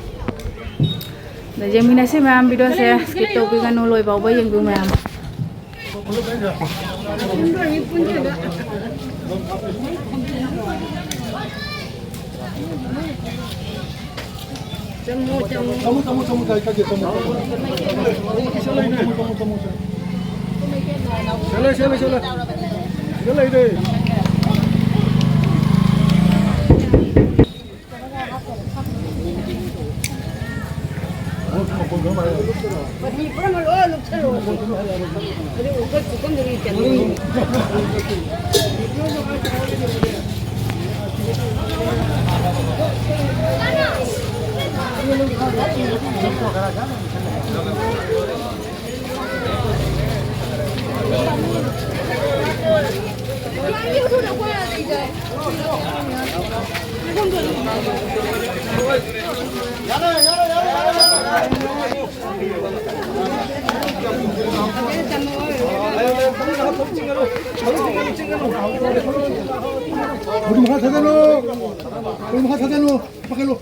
ꯑꯗ ꯌꯦꯡꯃꯤꯟꯅꯁꯤ ꯃꯌꯥꯝ, ꯚꯤꯗꯤꯑꯣꯁꯦ skip ꯇꯧꯕꯤꯒꯅꯨ, ꯂꯣꯏ ꯐꯥꯎꯕ ꯌꯦꯡꯕꯤꯌꯨ ꯃꯌꯥꯝ꯫ ꯆꯪꯉꯣ, ꯆꯪꯉꯣ꯫ ꯆꯪꯉꯣ, ꯆꯪꯉꯣ, ꯆꯪꯉꯣ, ꯀꯥꯏ, ꯀꯥꯏ, ꯆꯪꯉꯣ, ꯆꯪꯉꯣ꯫ ꯆꯪꯉꯣ, ꯆꯪꯉꯣ, ꯆꯪꯉꯣ, ꯆꯪꯉꯣ꯫ ꯁꯤꯗ ꯂꯩꯔꯦ꯫ ꯃꯍꯤ ꯄꯨꯝꯅꯃꯛ ꯂꯣꯏ ꯂꯨꯞꯁꯜꯂꯣ꯫ ꯑꯗꯨ ꯑꯩꯈꯣꯏ ꯄꯨꯈꯝꯗ ꯂꯣꯏ ꯆꯪꯉꯤ꯫ ꯃꯈꯥ ꯊꯥꯗꯅꯨ꯫ ꯃꯈꯥ ꯊꯥꯗꯅꯨ꯫ ꯄꯥꯈꯠꯂꯨ꯫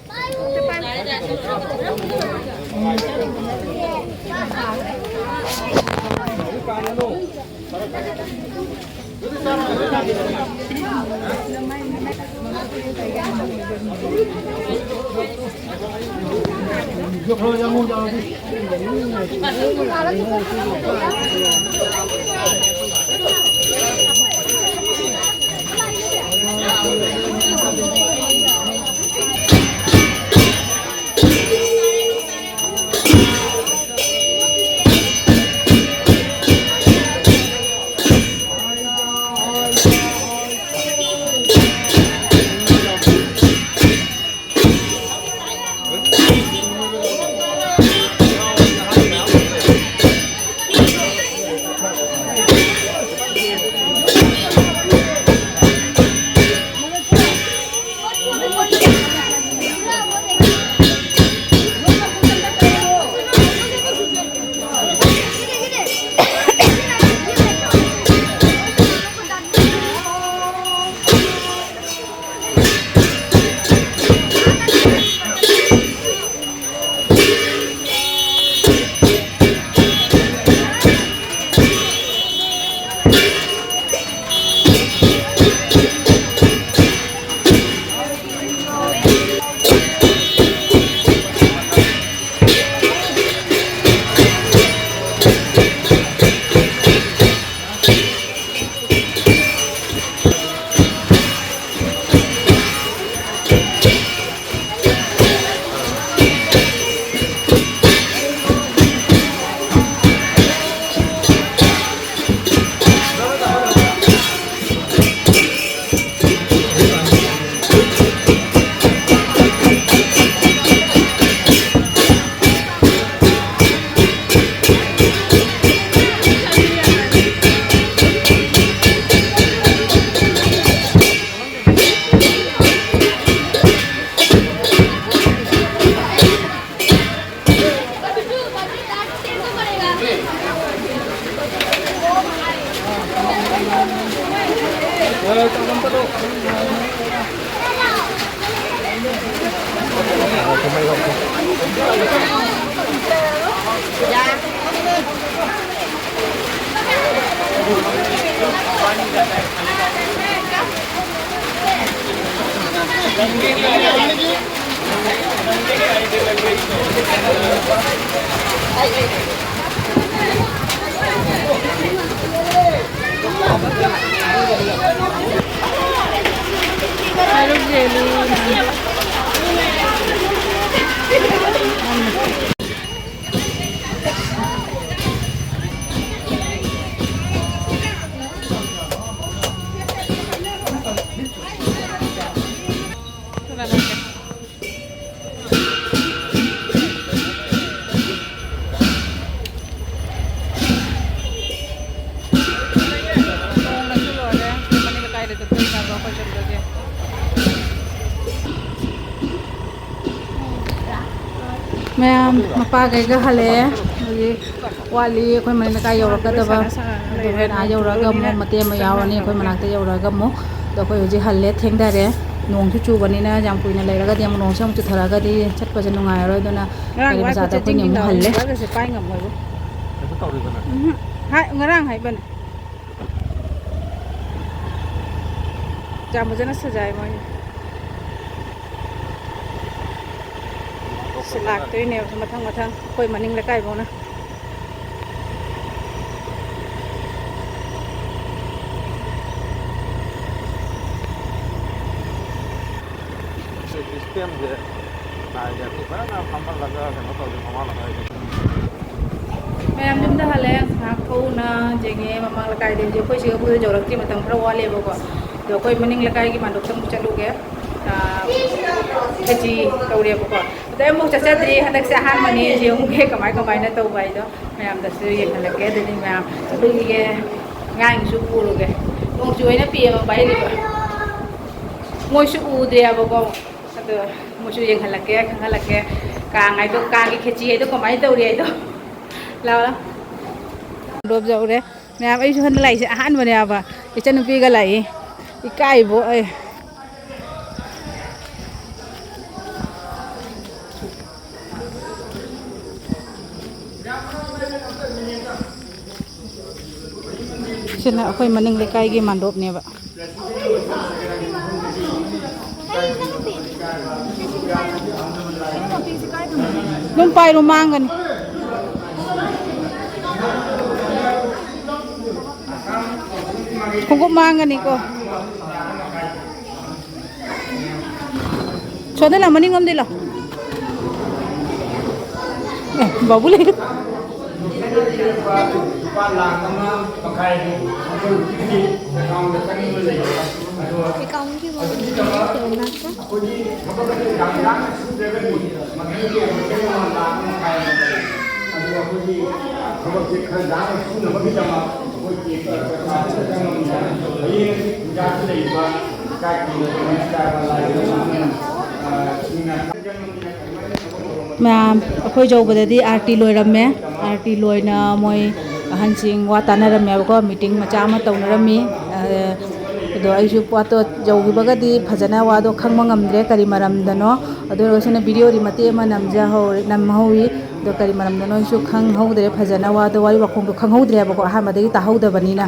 ꯃꯌꯥꯝ ꯃꯄꯥꯈꯩꯒ ꯍꯜꯂꯛꯑꯦ꯫ ꯍꯧꯖꯤꯛ ꯋꯥꯠꯂꯤ ꯑꯩꯈꯣꯏ ꯃꯅꯤꯡ ꯂꯩꯀꯥꯏ ꯌꯧꯔꯛꯀꯗꯕ꯫ ꯑꯗꯨ ꯍꯣꯔꯦꯟ ꯑꯥ ꯌꯧꯔꯛꯑꯒ ꯑꯃꯨꯛ ꯃꯇꯦꯛ ꯑꯃ ꯌꯥꯎꯔꯅꯤ ꯑꯩꯈꯣꯏ ꯃꯅꯥꯛꯇ ꯌꯧꯔꯛꯑꯒ ꯑꯃꯨꯛ꯫ ꯑꯗꯣ ꯑꯩꯈꯣꯏ ꯍꯧꯖꯤꯛ ꯍꯜꯂꯦ, ꯊꯦꯡꯊꯔꯦ꯫ ꯅꯣꯡꯁꯨ ꯆꯨꯕꯅꯤꯅ ꯌꯥꯝ ꯀꯨꯏꯅ ꯂꯩꯔꯒꯗꯤ ꯑꯃꯨꯛ ꯅꯣꯡꯁꯦ ꯑꯃꯨꯛ ꯆꯨꯊꯔꯛꯑꯒꯗꯤ ꯆꯠꯄꯁꯦ ꯅꯨꯡꯉꯥꯏꯔꯔꯣꯏ꯫ ꯑꯗꯨꯅ ꯉꯔꯥꯡ ꯒꯥꯔꯤ ꯋꯥꯏ ꯃꯆꯥꯗ ꯈꯨꯠꯆꯠ ꯑꯩꯈꯣꯏꯅ ꯑꯃꯨꯛ ꯆꯤꯡꯒꯤꯅ ꯍꯜꯂꯦ꯫ ꯋꯥꯏꯒꯁꯦ ꯄꯥꯏ ꯉꯝꯃꯣꯏꯕꯨ꯫ ꯀꯩꯁꯨ ꯇꯧꯔꯤꯕꯅꯦ꯫ ꯎꯝ, ꯍꯥꯏ, ꯉꯔꯥꯡ ꯍꯥꯏꯕꯅꯦ꯫ ꯌꯥꯝ ꯐꯖꯅ ꯁꯥꯖꯥꯏ ꯃꯣꯏ꯫ ꯁꯤ ꯂꯥꯛꯇꯣꯏꯅꯦꯕ ꯃꯊꯪ ꯃꯊꯪ ꯑꯩꯈꯣꯏ ꯃꯅꯤꯡ ꯂꯩꯀꯥꯏꯐꯥꯎꯅ꯫ ꯁꯤ ꯁꯤꯁꯇꯦꯝꯁꯦ ꯅꯥꯏꯗꯦ꯫ ꯃꯤ ꯐꯖꯅ ꯐꯝꯍꯜꯂꯒ ꯀꯩꯅꯣ ꯇꯧꯔꯗꯤ ꯃꯃꯥ ꯂꯩꯀꯥꯏꯗ꯫ ꯃꯌꯥꯝ ꯌꯨꯝꯗ ꯍꯜꯂꯦ꯫ ꯉꯥꯏꯍꯥꯛ ꯊꯣꯛꯎꯅ ꯌꯦꯡꯉꯦ ꯃꯃꯥꯡ ꯂꯩꯀꯥꯏꯗꯩꯗꯤ꯫ ꯑꯩꯈꯣꯏ ꯁꯤꯒ ꯑꯩꯈꯣꯏ ꯌꯧꯔꯛꯇ꯭ꯔꯤ, ꯃꯇꯝ ꯈꯔ ꯋꯥꯠꯂꯤꯕꯀꯣ꯫ ꯑꯗꯣ ꯑꯩꯈꯣꯏ ꯃꯅꯤꯡ ꯂꯩꯀꯥꯏꯒꯤ ꯃꯥꯟꯗꯣꯞꯇ ꯑꯃꯨꯛ ꯆꯠꯂꯨꯒꯦ꯫ ꯑꯥ, ꯈꯦꯆꯤ ꯇꯧꯔꯦꯕꯀꯣ꯫ ꯑꯗꯩ ꯑꯃꯨꯛ ꯆꯠꯆꯗ꯭ꯔꯤ, ꯍꯟꯗꯛꯁꯦ ꯑꯍꯥꯟꯕꯅꯤ꯫ ꯌꯦꯡꯉꯨꯒꯦ ꯀꯃꯥꯏ ꯀꯃꯥꯏꯅ ꯇꯧꯕ ꯍꯥꯏꯗꯣ꯫ ꯃꯌꯥꯝꯗꯁꯨ ꯌꯦꯡꯍꯜꯂꯛꯀꯦ꯫ ꯑꯗꯨꯗꯤ ꯃꯌꯥꯝ ꯆꯠꯂꯨꯈꯤꯒꯦ꯫ ꯑꯉꯥꯡꯒꯤꯁꯨ ꯄꯨꯔꯨꯒꯦ꯫ ꯅꯣꯡ ꯆꯨꯕꯅ ꯄꯤꯌꯦꯕ ꯄꯥꯏꯍꯜꯂꯤꯕ꯫ ꯃꯣꯏꯁꯨ ꯎꯗ꯭ꯔꯦꯕꯀꯣ꯫ ꯑꯗꯣ ꯃꯣꯏꯁꯨ ꯌꯦꯡꯍꯜꯂꯛꯀꯦ, ꯈꯪꯍꯜꯂꯛꯀꯦ꯫ ꯀꯥꯡ ꯍꯥꯏꯗꯣ, ꯀꯥꯡꯒꯤ ꯈꯦꯆꯤ ꯍꯥꯏꯗꯣ ꯀꯃꯥꯏꯅ ꯇꯧꯔꯤ ꯍꯥꯏꯗꯣ꯫ ꯂꯥꯎ, ꯂꯥꯎ꯫ ꯂꯣꯞ ꯌꯧꯔꯦ꯫ ꯃꯌꯥꯝ, ꯑꯩꯁꯨ ꯍꯟꯗꯛ ꯂꯥꯛꯏꯁꯦ ꯑꯍꯥꯟꯕꯅꯦ ꯍꯥꯏꯕ꯫ ꯏꯆꯟꯅꯨꯄꯤꯒ ꯂꯥꯛꯏ꯫ ꯏꯀꯥꯏꯕꯣ ꯑꯩ꯫ ꯁꯤꯅ ꯑꯩꯈꯣꯏ ꯃꯅꯤꯡ ꯂꯩꯀꯥꯏꯒꯤ ꯃꯥꯟꯗꯣꯞꯅꯦꯕ꯫ ꯑꯗꯨꯝ ꯄꯥꯏꯔꯣ, ꯃꯥꯡꯒꯅꯤ꯫ ꯈꯣꯡꯎꯞ ꯃꯥꯡꯒꯅꯤꯀꯣ꯫ ꯁꯣꯗꯅ ꯃꯅꯤꯡꯂꯣꯝꯗꯩ ꯂꯥꯎ꯫ ꯑꯦ, ꯕꯥꯕꯨ ꯂꯩ꯫ ꯂꯨꯄꯥ ꯂꯥꯈ ꯑꯃ ꯃꯈꯥꯏ ꯑꯩꯈꯣꯏ ꯍꯧꯖꯤꯛ ꯍꯧꯖꯤꯛ ꯑꯦꯀꯥꯎꯟꯗ ꯆꯪꯗꯨꯅ ꯂꯩꯌꯦꯕ꯫ ꯑꯗꯨꯒ ꯑꯦꯀꯥꯎꯟꯒꯤ ꯋꯥꯔꯤꯗꯤ ꯀꯩꯅꯣ ꯅꯠꯇ꯭ꯔꯣ? ꯑꯩꯈꯣꯏꯒꯤ ꯊꯕꯛ ꯑꯁꯤ ꯌꯥꯝ ꯌꯥꯝꯅ ꯁꯨꯗ꯭ꯔꯒꯗꯤ ꯃꯊꯪꯒꯤ ꯑꯃꯨꯛ ꯍꯦꯟꯅ ꯂꯥꯈ ꯑꯃ ꯃꯈꯥꯏ ꯑꯃ ꯂꯩ꯫ ꯑꯗꯨꯒ ꯑꯩꯈꯣꯏꯒꯤ ꯊꯕꯛꯁꯦ ꯈꯔ ꯌꯥꯝꯅ ꯁꯨꯅꯕꯒꯤꯗꯃꯛ ꯑꯩꯈꯣꯏꯒꯤ ꯄꯩꯁꯥ ꯈꯔ ꯆꯪꯉꯝꯃꯤ꯫ ꯍꯌꯦꯡ ꯏꯟꯗꯤꯌꯥꯗ ꯂꯩꯔꯤꯕ ꯏꯀꯥꯏ ꯈꯨꯝꯅꯕ ꯂꯥꯏ ꯃꯌꯥꯝ, ꯑꯩꯈꯣꯏ ꯌꯧꯕꯗꯗꯤ ꯑꯥꯔꯇꯤ ꯂꯣꯏꯔꯝꯃꯦ꯫ ꯑꯥꯔꯇꯤ ꯂꯣꯏꯅ ꯃꯣꯏ ꯑꯍꯟꯁꯤꯡ ꯋꯥ ꯇꯥꯅꯔꯝꯃꯦꯕꯀꯣ, ꯃꯤꯇꯤꯡ ꯃꯆꯥ ꯑꯃ ꯇꯧꯅꯔꯝꯃꯤ꯫ ꯑ, ꯑꯗꯣ ꯑꯩꯁꯨ ꯄꯣꯠꯇꯣ ꯌꯧꯈꯤꯕꯒꯗꯤ ꯐꯖꯅ ꯋꯥꯗꯣ ꯈꯪꯕ ꯉꯝꯗ꯭ꯔꯦ, ꯀꯔꯤ ꯃꯔꯝꯗꯅꯣ꯫ ꯑꯗꯨ ꯑꯣꯏꯔꯒꯁꯨꯅ ꯚꯤꯗꯤꯑꯣꯗꯤ ꯃꯇꯦꯛ ꯑꯃ ꯅꯝꯖꯍꯧꯔꯦ, ꯅꯝꯍꯧꯋꯤ꯫ ꯑꯗꯣ ꯀꯔꯤ ꯃꯔꯝꯗꯅꯣ ꯑꯩꯁꯨ ꯈꯪꯍꯧꯗ꯭ꯔꯦ ꯐꯖꯅ, ꯋꯥꯗꯣ, ꯋꯥꯔꯤ ꯋꯥꯈꯣꯝꯗꯣ ꯈꯪꯍꯧꯗ꯭ꯔꯦꯕꯀꯣ, ꯑꯍꯥꯟꯕꯗꯒꯤ ꯇꯥꯍꯧꯗꯕꯅꯤꯅ꯫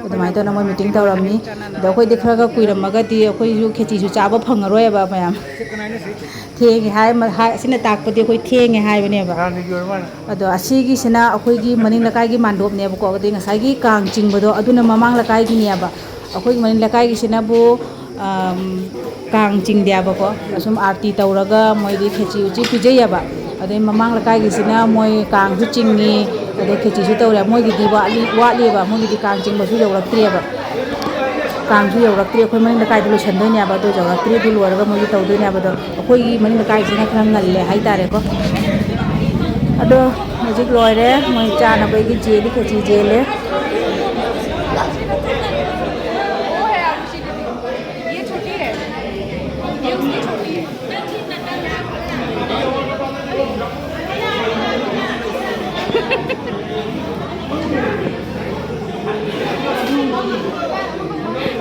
ꯑꯗꯨꯃꯥꯏꯅ ꯇꯧꯅ ꯃꯣꯏ ꯃꯤꯇꯤꯡ ꯇꯧꯔꯝꯃꯤ꯫ ꯑꯗꯣ ꯑꯩꯈꯣꯏꯗꯤ ꯈꯔꯒ ꯀꯨꯏꯔꯝꯃꯒꯗꯤ ꯑꯩꯈꯣꯏꯁꯨ ꯈꯦꯆꯤꯁꯨ ꯆꯥꯕ ꯐꯪꯉꯔꯣꯏꯕ ꯃꯌꯥꯝ꯫ ꯊꯦꯡꯉꯦ ꯍꯥꯏ, ꯃ-, ꯍꯥꯏ, ꯑꯁꯤꯅ ꯇꯥꯛꯄꯗꯤ ꯑꯩꯈꯣꯏ ꯊꯦꯡꯉꯦ ꯍꯥꯏꯕꯅꯦꯕ꯫ ꯑꯗꯣ ꯑꯁꯤꯒꯤꯁꯤꯅ ꯑꯩꯈꯣꯏꯒꯤ ꯃꯅꯤꯡ ꯂꯩꯀꯥꯏꯒꯤ ꯃꯥꯟꯗꯣꯞꯅꯦꯕꯀꯣ꯫ ꯑꯗꯩ ꯉꯁꯥꯏꯒꯤ ꯀꯥꯡ ꯆꯤꯡꯕꯗꯣ ꯑꯗꯨꯅ ꯃꯃꯥꯡ ꯂꯩꯀꯥꯏꯒꯤꯅꯦꯕ꯫ ꯑꯩꯈꯣꯏꯒꯤ ꯃꯅꯤꯡ ꯂꯩꯀꯥꯏꯒꯤꯁꯤꯅꯕꯨ, ꯑꯝ, ꯀꯥꯡ ꯆꯤꯡꯗꯦꯕꯀꯣ꯫ ꯑꯁꯨꯝ ꯑꯥꯔꯇꯤ ꯇꯧꯔꯒ ꯃꯣꯏꯗꯤ ꯈꯦꯆꯤ ꯎꯆꯤ ꯄꯤꯖꯩꯌꯦꯕ꯫ ꯑꯗꯩ ꯃꯃꯥꯡ ꯂꯩꯀꯥꯏꯒꯤꯁꯤꯅ ꯃꯣꯏ ꯀꯥꯡꯁꯨ ꯆꯤꯡꯉꯤ, ꯑꯗꯩ ꯈꯦꯆꯤꯁꯨ ꯇꯧꯔꯦ꯫ ꯃꯣꯏꯒꯤꯗꯤ ꯋꯥꯠꯂꯤ, ꯋꯥꯠꯂꯤꯕ, ꯃꯣꯏꯒꯤꯗꯤ ꯀꯥꯡ ꯆꯤꯡꯕꯁꯨ ꯌꯧꯔꯛꯇ꯭ꯔꯤꯑꯕ꯫ ꯀꯥꯡꯁꯨ ꯌꯧꯔꯛꯇ꯭ꯔꯤ꯫ ꯑꯩꯈꯣꯏ ꯃꯅꯤꯡ ꯂꯩꯀꯥꯏꯗ ꯂꯣꯏꯁꯟꯗꯣꯏꯅꯦꯕ, ꯑꯗꯨ ꯌꯧꯔꯛꯇ꯭ꯔꯤ꯫ ꯑꯗꯨ ꯂꯣꯏꯔꯒ ꯃꯣꯏꯁꯨ ꯇꯧꯗꯣꯏꯅꯦꯕ꯫ ꯑꯗꯣ ꯑꯩꯈꯣꯏꯒꯤ ꯃꯅꯤꯡ ꯂꯩꯀꯥꯏꯁꯤꯅ ꯈꯔ ꯉꯜꯂꯦ ꯍꯥꯏꯇꯥꯔꯦꯀꯣ꯫ ꯑꯗꯣ ꯍꯧꯖꯤꯛ ꯂꯣꯏꯔꯦ, ꯃꯣꯏ ꯆꯥꯅꯕꯒꯤ ꯆꯦꯜꯂꯤ, ꯈꯦꯆꯤ ꯆꯦꯜꯂꯦ꯫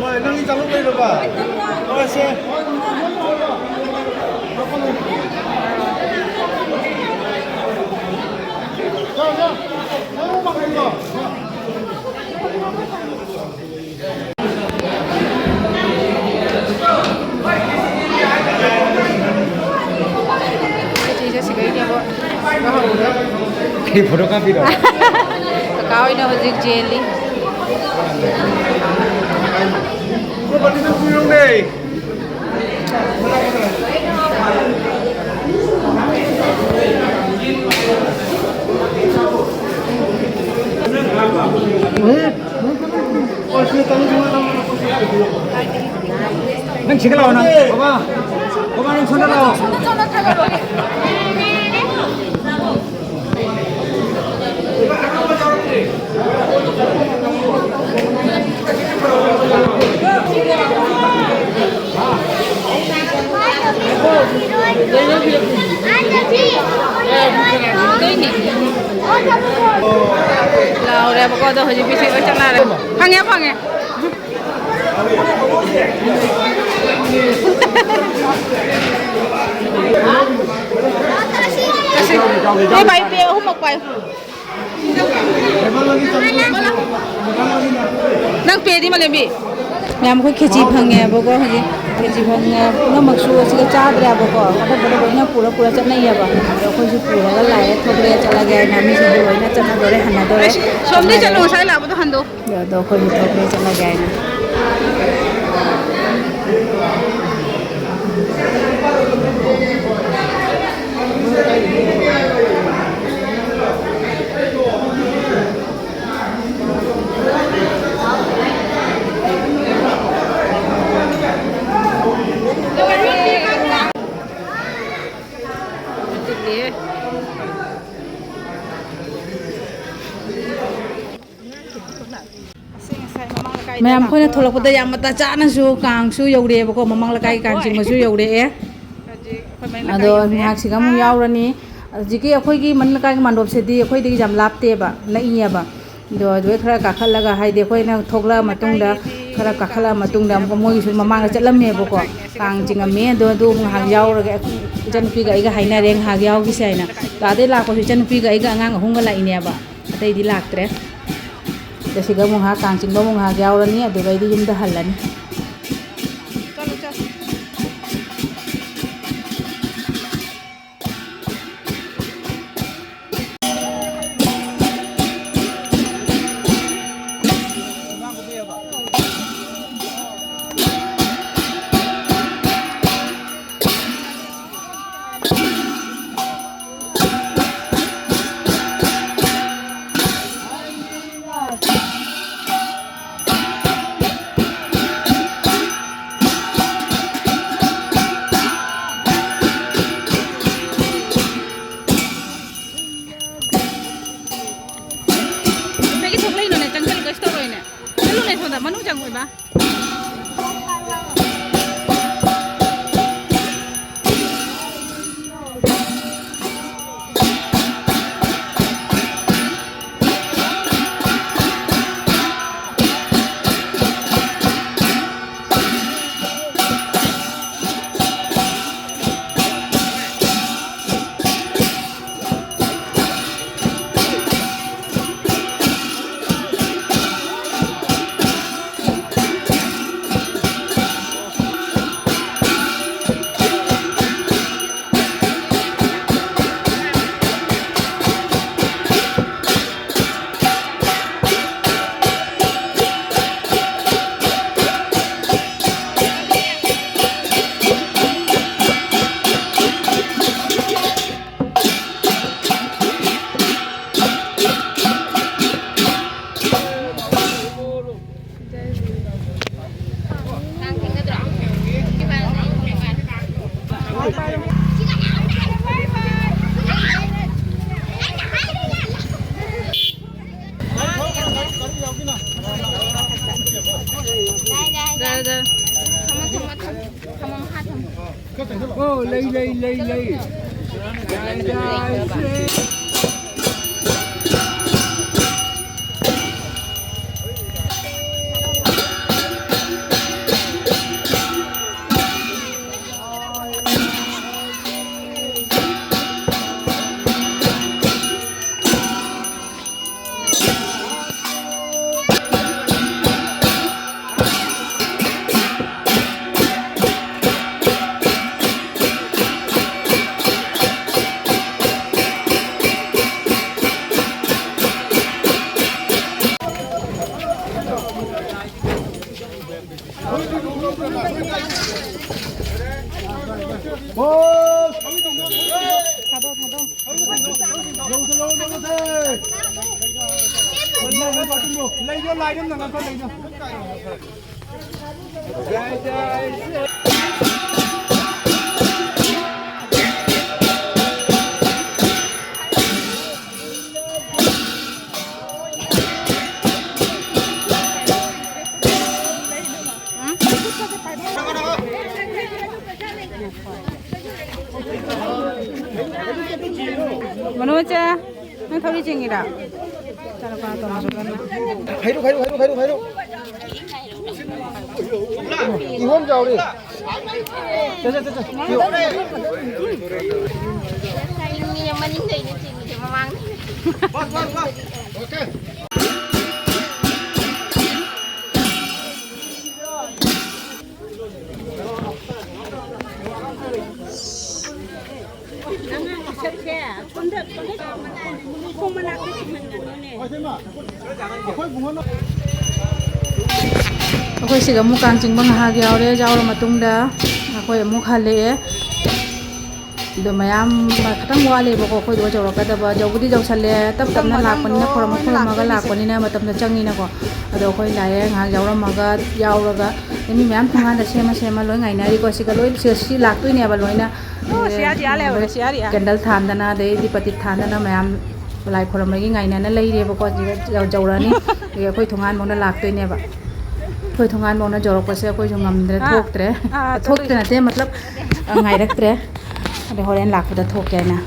ꯍꯣꯏ, ꯅꯪꯒꯤ ꯆꯥꯂꯨꯛ ꯂꯩꯔꯕ? ꯍꯣꯏ, ꯁꯦ꯫ ꯀꯩ ꯐꯣꯇꯣ ꯀꯥꯞꯄꯤꯔꯣ? ꯀꯀꯥ ꯍꯣꯏꯅ ꯍꯧꯖꯤꯛ ꯆꯦꯜꯂꯤ꯫ ꯅꯪ ꯁꯤꯗ ꯂꯥꯛꯑꯣ, ꯅꯪ꯫ ꯕꯕꯥ, ꯕꯕꯥ, ꯅꯪ ꯁꯣꯝꯗ ꯂꯥꯛꯑꯣ꯫ ꯂꯥꯎꯔꯦꯕꯀꯣ, ꯑꯗꯣ ꯍꯧꯖꯤꯛ ꯄꯤꯁꯤ ꯂꯣꯏ ꯆꯠꯅꯔꯦ꯫ ꯐꯪꯉꯦ, ꯐꯪꯉꯦ꯫ ꯅꯣꯏ ꯄꯥꯏꯌꯨ, ꯄꯦ ꯑꯍꯨꯝꯃꯛ ꯄꯥꯏꯌꯨ꯫ ꯅꯪ ꯄꯦꯗꯤ, ꯃꯥꯂꯦꯝꯕꯤ? ꯃꯌꯥꯝ, ꯑꯩꯈꯣꯏ ꯈꯦꯆꯤ ꯐꯪꯉꯦꯕꯀꯣ ꯍꯧꯖꯤꯛ꯫ ꯈꯦꯆꯤ ꯐꯪꯉꯦ꯫ ꯄꯨꯝꯅꯃꯛꯁꯨ ꯑꯁꯤꯗ ꯆꯥꯗ꯭ꯔꯦꯕꯀꯣ꯫ ꯑꯅꯝꯕꯅ ꯂꯣꯏꯅ ꯄꯨꯔ ꯄꯨꯔ ꯆꯠꯅꯩꯌꯦꯕ꯫ ꯑꯗꯣ ꯑꯩꯈꯣꯏꯁꯨ ꯄꯨꯔꯒ ꯂꯥꯛꯑꯦ꯫ ꯊꯣꯛꯂꯛꯑꯦ, ꯆꯠꯂꯒꯦ ꯍꯥꯏꯅ ꯃꯤꯁꯤꯡꯁꯨ ꯂꯣꯏꯅ ꯆꯠꯅꯗꯣꯔꯦ, ꯍꯟꯅꯗꯣꯔꯦ꯫ ꯁꯣꯝꯗꯩ ꯆꯠꯂꯣ, ꯉꯁꯥꯏ ꯂꯥꯛꯄꯗꯣ ꯍꯟꯗꯣꯛ꯫ ꯑꯗꯣ ꯑꯩꯈꯣꯏꯁꯨ ꯊꯣꯛꯂꯛꯑꯦ, ꯆꯠꯂꯒꯦ ꯍꯥꯏꯅ꯫ ꯃꯌꯥꯝ, ꯑꯩꯈꯣꯏꯅ ꯊꯣꯛꯂꯛꯄꯗ ꯌꯥꯝ ꯃꯇꯥ ꯆꯥꯅꯁꯨ ꯀꯥꯡꯁꯨ ꯌꯧꯔꯛꯑꯦꯕꯀꯣ, ꯃꯃꯥꯡ ꯂꯩꯀꯥꯏꯒꯤ ꯀꯥꯡ ꯆꯤꯡꯕꯁꯨ ꯌꯧꯔꯛꯑꯦ꯫ ꯑꯗꯣ ꯉꯥꯏꯍꯥꯛꯁꯤꯒ ꯑꯃꯨꯛ ꯌꯥꯎꯔꯅꯤ꯫ ꯍꯧꯖꯤꯛꯀꯤ ꯑꯩꯈꯣꯏꯒꯤ ꯃꯅꯤꯡ ꯂꯩꯀꯥꯏꯒꯤ ꯃꯥꯟꯗꯣꯞꯁꯤꯗꯤ ꯑꯩꯈꯣꯏꯗꯒꯤ ꯌꯥꯝ ꯂꯥꯞꯇꯦꯕ, ꯅꯛꯏꯌꯦꯕ꯫ ꯑꯗꯣ ꯑꯗꯨꯗꯩ ꯈꯔ ꯀꯥꯈꯠꯂꯒ, ꯍꯥꯏꯗꯤ ꯑꯩꯈꯣꯏꯅ ꯊꯣꯛꯂꯛꯑ ꯃꯇꯨꯡꯗ, ꯈꯔ ꯀꯥꯈꯠꯂꯛꯑ ꯃꯇꯨꯡꯗ ꯑꯃꯨꯛꯀ ꯃꯣꯏꯒꯤꯁꯨ ꯃꯃꯥꯡꯗ ꯆꯠꯂꯝꯃꯦꯕꯀꯣ, ꯀꯥꯡ ꯆꯤꯡꯉꯝꯃꯦ꯫ ꯑꯗꯣ ꯑꯗꯨ ꯉꯥꯏꯍꯥꯛ ꯌꯥꯎꯔꯒ, ꯏꯆꯟꯅꯨꯄꯤꯒ ꯑꯩꯒ ꯍꯥꯏꯅꯔꯦ ꯉꯥꯏꯍꯥꯛ ꯌꯥꯎꯈꯤꯁꯦ ꯍꯥꯏꯅ꯫ ꯑꯗꯩ ꯂꯥꯛꯄꯁꯨ ꯏꯆꯟꯅꯨꯄꯤꯒ ꯑꯩꯒ ꯑꯉꯥꯡ ꯑꯍꯨꯝꯒ ꯂꯥꯛꯏꯅꯦꯕ, ꯑꯇꯩꯗꯤ ꯂꯥꯛꯇ꯭ꯔꯦ꯫ ꯑꯗ ꯁꯤꯗ ꯑꯃꯨꯛ ꯉꯥꯏꯍꯥꯛ ꯀꯥꯡ ꯆꯤꯡꯕ ꯑꯃꯨꯛ ꯉꯥꯏꯍꯥꯛ ꯌꯥꯎꯔꯅꯤ, ꯑꯗꯨꯒ ꯑꯩꯗꯤ ꯌꯨꯝꯗ ꯍꯜꯂꯅꯤ꯫ ꯂꯩ, ꯂꯩ, ꯂꯩ, ꯂꯩ꯫ ꯃꯅꯣꯖ, ꯅꯪ ꯊꯧꯔꯤ ꯆꯤꯡꯉꯤꯔꯥ? ꯍꯩꯔꯨꯛ, ꯍꯩꯔꯨꯛ, ꯍꯩꯔꯨꯛ, ꯍꯩꯔꯨꯛ, ꯍꯩꯔꯨꯛ꯫ ꯀꯤꯍꯣꯝ ꯆꯥꯎꯔꯤ꯫ ꯆꯠ, ꯆꯠ, ꯆꯠ, ꯆꯠ꯫ ꯃꯤ ꯃꯅꯤꯡꯗꯩꯅꯦ ꯆꯤꯡꯉꯤꯁꯦ, ꯃꯃꯥꯡꯗꯩ꯫ ꯕꯁ, ꯕꯁ, ꯕꯁ꯫ ꯑꯣꯀꯦ꯫ ꯑꯩꯈꯣꯏ ꯁꯤꯗ ꯑꯃꯨꯛ ꯀꯥꯡ ꯆꯤꯡꯕ ꯉꯥꯏꯍꯥꯛ ꯌꯥꯎꯔꯦ꯫ ꯌꯥꯎꯔ ꯃꯇꯨꯡꯗ ꯑꯩꯈꯣꯏ ꯑꯃꯨꯛ ꯍꯜꯂꯛꯑꯦ꯫ ꯑꯗꯣ ꯃꯌꯥꯝ ꯈꯤꯇꯪ ꯋꯥꯠꯂꯦꯕꯀꯣ, ꯑꯩꯈꯣꯏꯗꯣ ꯌꯧꯔꯛꯀꯗꯕ꯫ ꯌꯧꯕꯨꯗꯤ ꯌꯧꯁꯜꯂꯦ, ꯇꯞ ꯇꯞꯅ ꯂꯥꯛꯄꯅꯤꯅ, ꯈꯣꯏꯔꯝꯃ ꯈꯣꯏꯔꯝꯃꯒ ꯂꯥꯛꯄꯅꯤꯅ ꯃꯇꯝꯗꯣ ꯆꯪꯉꯤꯅꯀꯣ꯫ ꯑꯗꯣ ꯑꯩꯈꯣꯏ ꯂꯥꯛꯑꯦ, ꯉꯥꯏꯍꯥꯛ ꯌꯥꯎꯔꯝꯃꯒ, ꯌꯥꯎꯔꯒ ꯃꯤ ꯃꯌꯥꯝ ꯊꯣꯡꯒꯥꯟꯗ ꯁꯦꯝꯃ ꯁꯦꯝꯃ ꯂꯣꯏ ꯉꯥꯏꯅꯔꯤꯀꯣ꯫ ꯁꯤꯒ ꯂꯣꯏ ꯁꯤ, ꯁꯤ ꯂꯥꯛꯇꯣꯏꯅꯦꯕ ꯂꯣꯏꯅ꯫ ꯑꯣ, ꯁꯤ ꯑꯥꯔ ꯗꯤ ꯑꯥꯔ ꯂꯩꯍꯧꯔꯦ, C R D R. Candle ꯊꯥꯟꯗꯅ, ꯑꯗꯩꯗꯤ ꯄꯇꯤꯛ ꯊꯥꯟꯗꯅ ꯃꯌꯥꯝ ꯂꯥꯏ ꯈꯣꯏꯔꯝꯕꯒꯤ ꯉꯥꯏꯅꯅ ꯂꯩꯔꯦꯕꯀꯣ꯫ ꯁꯤꯗ ꯌꯧ-, ꯌꯧꯔꯛꯑꯅꯤ꯫ ꯑꯗꯒꯤ ꯑꯩꯈꯣꯏ ꯊꯣꯡꯒꯥꯟꯐꯥꯎꯗ ꯂꯥꯛꯇꯣꯏꯅꯦꯕ꯫ ꯑꯩꯈꯣꯏ ꯊꯣꯡꯒꯥꯟꯐꯥꯎꯅ ꯌꯧꯔꯛꯄꯁꯦ ꯑꯩꯈꯣꯏꯁꯨ ꯉꯝꯗ꯭ꯔꯦ, ꯑꯥ꯫ ꯊꯣꯛꯇ꯭ꯔꯦ꯫ ꯑꯥ, ꯊꯣꯛꯇ꯭ꯔꯦ ꯆꯠꯂꯨꯁꯦ꯫ ꯅꯠꯇꯦ, ꯃꯇꯂꯕ, ꯑ, ꯉꯥꯏꯔꯛꯇ꯭ꯔꯦ꯫ ꯑꯗꯩ ꯍꯣꯔꯦꯟ ꯂꯥꯛꯄꯗ ꯊꯣꯛꯀꯦ ꯍꯥꯏꯅ꯫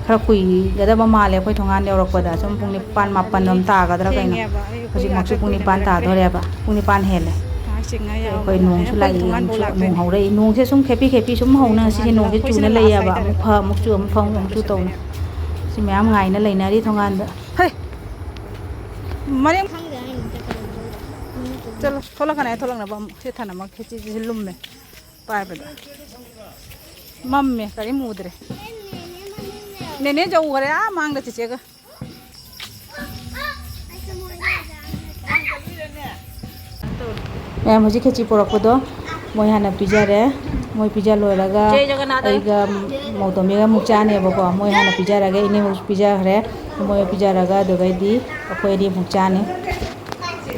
ꯈꯔ ꯀꯨꯏꯒꯗꯕ ꯃꯥꯜꯂꯦ ꯑꯩꯈꯣꯏ ꯊꯣꯡꯒꯥꯟ ꯌꯧꯔꯛꯄꯗ꯫ ꯁꯨꯝ ꯄꯨꯡ ꯅꯤꯄꯥꯟ, ꯃꯥꯄꯟ ꯔꯣꯝ ꯇꯥꯒꯗ꯭ꯔꯥ ꯀꯩꯅꯣ꯫ ꯊꯦꯡꯉꯦꯕ꯫ ꯑꯩꯈꯣꯏ ꯍꯧꯖꯤꯛꯃꯛꯁꯨ ꯑꯥꯗ ꯄꯨꯡ ꯀꯨꯏꯅ ꯅꯤꯄꯥꯟ ꯉꯥꯏꯔꯛꯇ꯭ꯔꯦ꯫ ꯇꯥꯗꯣꯔꯦꯕ꯫ ꯄꯨꯡ ꯅꯤꯄꯥꯟ ꯍꯦꯜꯂꯦ꯫ ꯉꯥꯏꯍꯥꯛ ꯆꯤꯡꯉ ꯑꯩꯈꯣꯏ ꯌꯥꯎꯕꯅꯦ꯫ ꯅꯣꯡꯁꯨ ꯑꯩꯈꯣꯏ ꯂꯥꯛꯏ, ꯊꯣꯡꯒꯥꯟꯐꯥꯎ ꯅꯣꯡꯁꯨ, ꯂꯥꯛꯇ꯭ꯔꯦ꯫ ꯅꯣꯡ ꯍꯧꯔꯛꯏ꯫ ꯅꯣꯡꯁꯦ ꯁꯨꯝ ꯈꯦꯄꯤ ꯈꯦꯄꯤ ꯁꯨꯝ ꯑꯩꯈꯣꯏ ꯍꯧꯅ ꯉꯁꯤꯁꯦ ꯊꯣꯡꯒꯥꯟꯗ ꯅꯣꯡꯁꯦ ꯂꯥꯛꯄꯁꯤꯅ ꯆꯨꯅ ꯂꯩꯌꯦꯕ꯫ ꯍꯥꯏꯇꯥꯔꯦ꯫ ꯑꯃꯨꯛ ꯐ, ꯑꯃꯨꯛ ꯆꯨ, ꯑꯃꯨꯛ ꯐ, ꯑꯃꯨꯛ ꯆꯨ ꯇꯧꯅ꯫ ꯁꯤ ꯃꯌꯥꯝ ꯉꯥꯏꯅ ꯂꯩꯅꯔꯤ ꯊꯣꯡꯒꯥꯟꯗ꯫ ꯍꯩ! ꯃꯔꯦꯡ ꯆꯠꯂꯣ, ꯊꯣꯛꯂꯛꯀꯅꯤ, ꯑꯩ ꯊꯣꯛꯂꯛꯅꯕ ꯑꯃꯨꯛ ꯁꯦꯠꯊꯅꯕ ꯈꯦꯆꯤꯁꯤꯁꯨ ꯂꯨꯝꯃꯦ ꯄꯥꯏꯕꯗ꯫ ꯃꯝꯃꯦ, ꯀꯔꯤꯝ ꯎꯗ꯭ꯔꯦ꯫ ꯅꯦꯅꯦ ꯌꯧꯈꯔꯦ ꯑꯥ ꯃꯥꯡꯗ ꯆꯤꯆꯦꯒ꯫ ꯃꯌꯥꯝ ꯍꯧꯖꯤꯛ ꯈꯦꯆꯤ ꯄꯨꯔꯛꯄꯗꯣ ꯃꯣꯏ ꯍꯥꯟꯅ ꯄꯤꯖꯔꯦ꯫ ꯃꯣꯏ ꯄꯤꯖ ꯂꯣꯏꯔꯒ ꯖꯦ ꯖꯒꯟꯅꯥꯊ꯫ ꯑꯩꯒ ꯃꯧꯇꯣꯝꯕꯤꯒ ꯑꯃꯨꯛ ꯆꯥꯅꯦꯕꯀꯣ꯫ ꯃꯣꯏ ꯍꯥꯟꯅ ꯄꯤꯖꯔꯒ ꯏꯅꯦ ꯃꯣꯏꯁꯨ ꯄꯤꯖꯈ꯭ꯔꯦ꯫ ꯃꯣꯏ ꯄꯤꯖꯔꯒ ꯑꯗꯨꯒꯩꯗꯤ ꯑꯩꯈꯣꯏ ꯑꯅꯤ ꯑꯃꯨꯛ ꯆꯥꯅꯤ꯫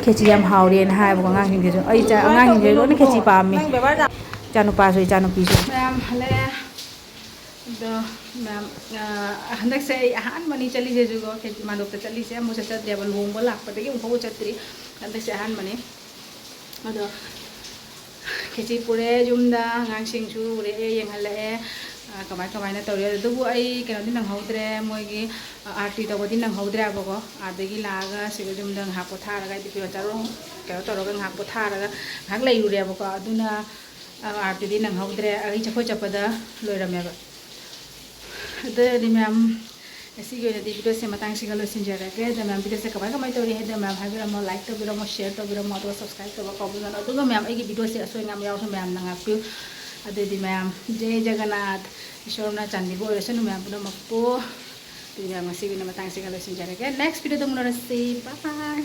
ꯈꯦꯆꯤ ꯌꯥꯝ ꯍꯥꯎꯔꯦꯅ ꯍꯥꯏꯌꯦꯕꯀꯣ ꯑꯉꯥꯡꯁꯤꯡꯁꯤꯁꯨ꯫ ꯑꯩ ꯏꯆꯥ-, ꯑꯉꯥꯡꯁꯤꯡꯁꯤ ꯂꯣꯏꯅ ꯈꯦꯆꯤ ꯄꯥꯝꯃꯤ꯫ ꯅꯪ ꯕꯦꯕꯥꯔꯗ꯫ ꯏꯆꯥꯅꯨꯄꯥꯁꯨ ꯏꯆꯥꯅꯨꯄꯤꯁꯨ꯫ ꯃꯌꯥꯝ ꯍꯜꯂꯛꯑꯦ꯫ ꯑꯗꯣ ꯃꯌꯥꯝ, ꯑ, ꯍꯟꯗꯛꯁꯦ ꯑꯩ ꯑꯍꯥꯟꯕꯅꯤ ꯆꯠꯂꯤꯁꯤꯁꯨꯀꯣ, ꯈꯦ-, ꯃꯥꯟꯗꯣꯞꯇ ꯆꯠꯂꯤꯁꯦ꯫ ꯑꯃꯨꯛ ꯆꯠꯆꯗ꯭ꯔꯦꯕ, ꯂꯨꯍꯣꯡꯕ ꯂꯥꯛꯄꯗꯒꯤ ꯑꯃꯨꯛꯐꯥꯎ ꯆꯠꯇ꯭ꯔꯤ꯫ ꯍꯟꯗꯛꯁꯦ ꯑꯍꯥꯟꯕꯅꯤ꯫ ꯑꯗꯣ ꯈꯦꯆꯤ ꯄꯨꯔꯦ ꯌꯨꯝꯗ, ꯑꯉꯥꯡꯁꯤꯡꯁꯨ ꯎꯔꯛꯑꯦ, ꯌꯦꯡꯍꯜꯂꯛꯑꯦ, ꯑ, ꯀꯃꯥꯏ ꯀꯃꯥꯏꯅ ꯇꯧꯔꯤ꯫ ꯑꯗꯨꯕꯨ ꯑꯩ ꯀꯩꯅꯣꯗꯤ ꯅꯪꯍꯧꯗ꯭ꯔꯦ, ꯃꯣꯏꯒꯤ, ꯑ, ꯑꯥꯔꯇꯤ ꯇꯧꯕꯗꯤ ꯅꯪꯍꯧꯗ꯭ꯔꯦꯕꯀꯣ꯫ ꯑꯥꯗꯒꯤ ꯂꯥꯛꯑꯒ ꯁꯤꯗ ꯌꯨꯝꯗ ꯉꯥꯏꯍꯥꯛ ꯄꯣꯊꯥꯔꯒ, ꯍꯥꯏꯗꯤ ꯐꯤꯔꯣꯜ ꯆꯥꯔꯣꯟ ꯀꯩꯅꯣ ꯇꯧꯔꯒ ꯉꯥꯏꯍꯥꯛ ꯄꯣꯊꯥꯔꯒ ꯉꯥꯏꯍꯥꯛ ꯂꯩꯔꯨꯔꯦꯕꯀꯣ꯫ ꯑꯗꯨꯅ, ꯑ, ꯑꯥꯔꯇꯤꯗꯤ ꯅꯪꯍꯧꯗ꯭ꯔꯦ, ꯑꯩ ꯑꯩꯈꯣꯏ ꯆꯠꯄꯗ ꯂꯣꯏꯔꯝꯃꯦꯕ꯫ ꯑꯗꯨꯗꯤ ꯃꯌꯥꯝ, ꯉꯁꯤꯒꯤ ꯑꯣꯏꯅꯗꯤ ꯚꯤꯗꯤꯑꯣꯁꯦ ꯃꯇꯥꯡꯁꯤꯒ ꯂꯣꯏꯁꯤꯟꯖꯔꯒꯦ꯫ ꯑꯗ ꯃꯌꯥꯝ, ꯚꯤꯗꯤꯑꯣꯁꯦ ꯀꯃꯥꯏ ꯀꯃꯥꯏ ꯇꯧꯔꯤ ꯍꯥꯏꯗꯣ ꯃꯌꯥꯝ ꯍꯥꯏꯕꯤꯔꯝꯃꯣ, ꯂꯥꯏꯛ ꯇꯧꯕꯤꯔꯝꯃꯣ, ꯁꯤꯌꯔ ꯇꯧꯕꯤꯔꯝꯃꯣ, ꯑꯗꯨꯒ ꯁꯕꯁꯀ꯭ꯔꯥꯏꯕ ꯇꯧꯕ ꯀꯥꯎꯕꯤꯒꯅꯨ꯫ ꯑꯗꯨꯒ ꯃꯌꯥꯝ, ꯑꯩꯒꯤ ꯚꯤꯗꯤꯑꯣꯁꯦ ꯑꯁꯣꯏ ꯑꯉꯥꯝ ꯌꯥꯎꯔꯁꯨ ꯃꯌꯥꯝꯅ ꯉꯥꯛꯄꯤꯌꯨ꯫ ꯑꯗꯨꯗꯤ ꯃꯌꯥꯝ, ꯖꯦ ꯖꯒꯟꯅꯥꯊ, ꯏꯁꯣꯔꯅ ꯆꯥꯟꯕꯤꯕ ꯑꯣꯏꯔꯁꯅꯨ ꯃꯌꯥꯝ ꯄꯨꯝꯅꯃꯛꯄꯨ꯫ ꯑꯗꯨꯗꯤ ꯃꯌꯥꯝ, ꯉꯁꯤꯒꯤ ꯑꯣꯏꯅ ꯃꯇꯥꯡꯁꯤꯒ ꯂꯣꯏꯁꯤꯟꯖꯔꯒꯦ꯫ ꯅꯦꯛꯁ ꯚꯤꯗꯤꯑꯣꯗ ꯑꯃꯨꯛ ꯎꯅꯔꯁꯤ꯫ ꯕꯥꯏ ꯕꯥꯏ꯫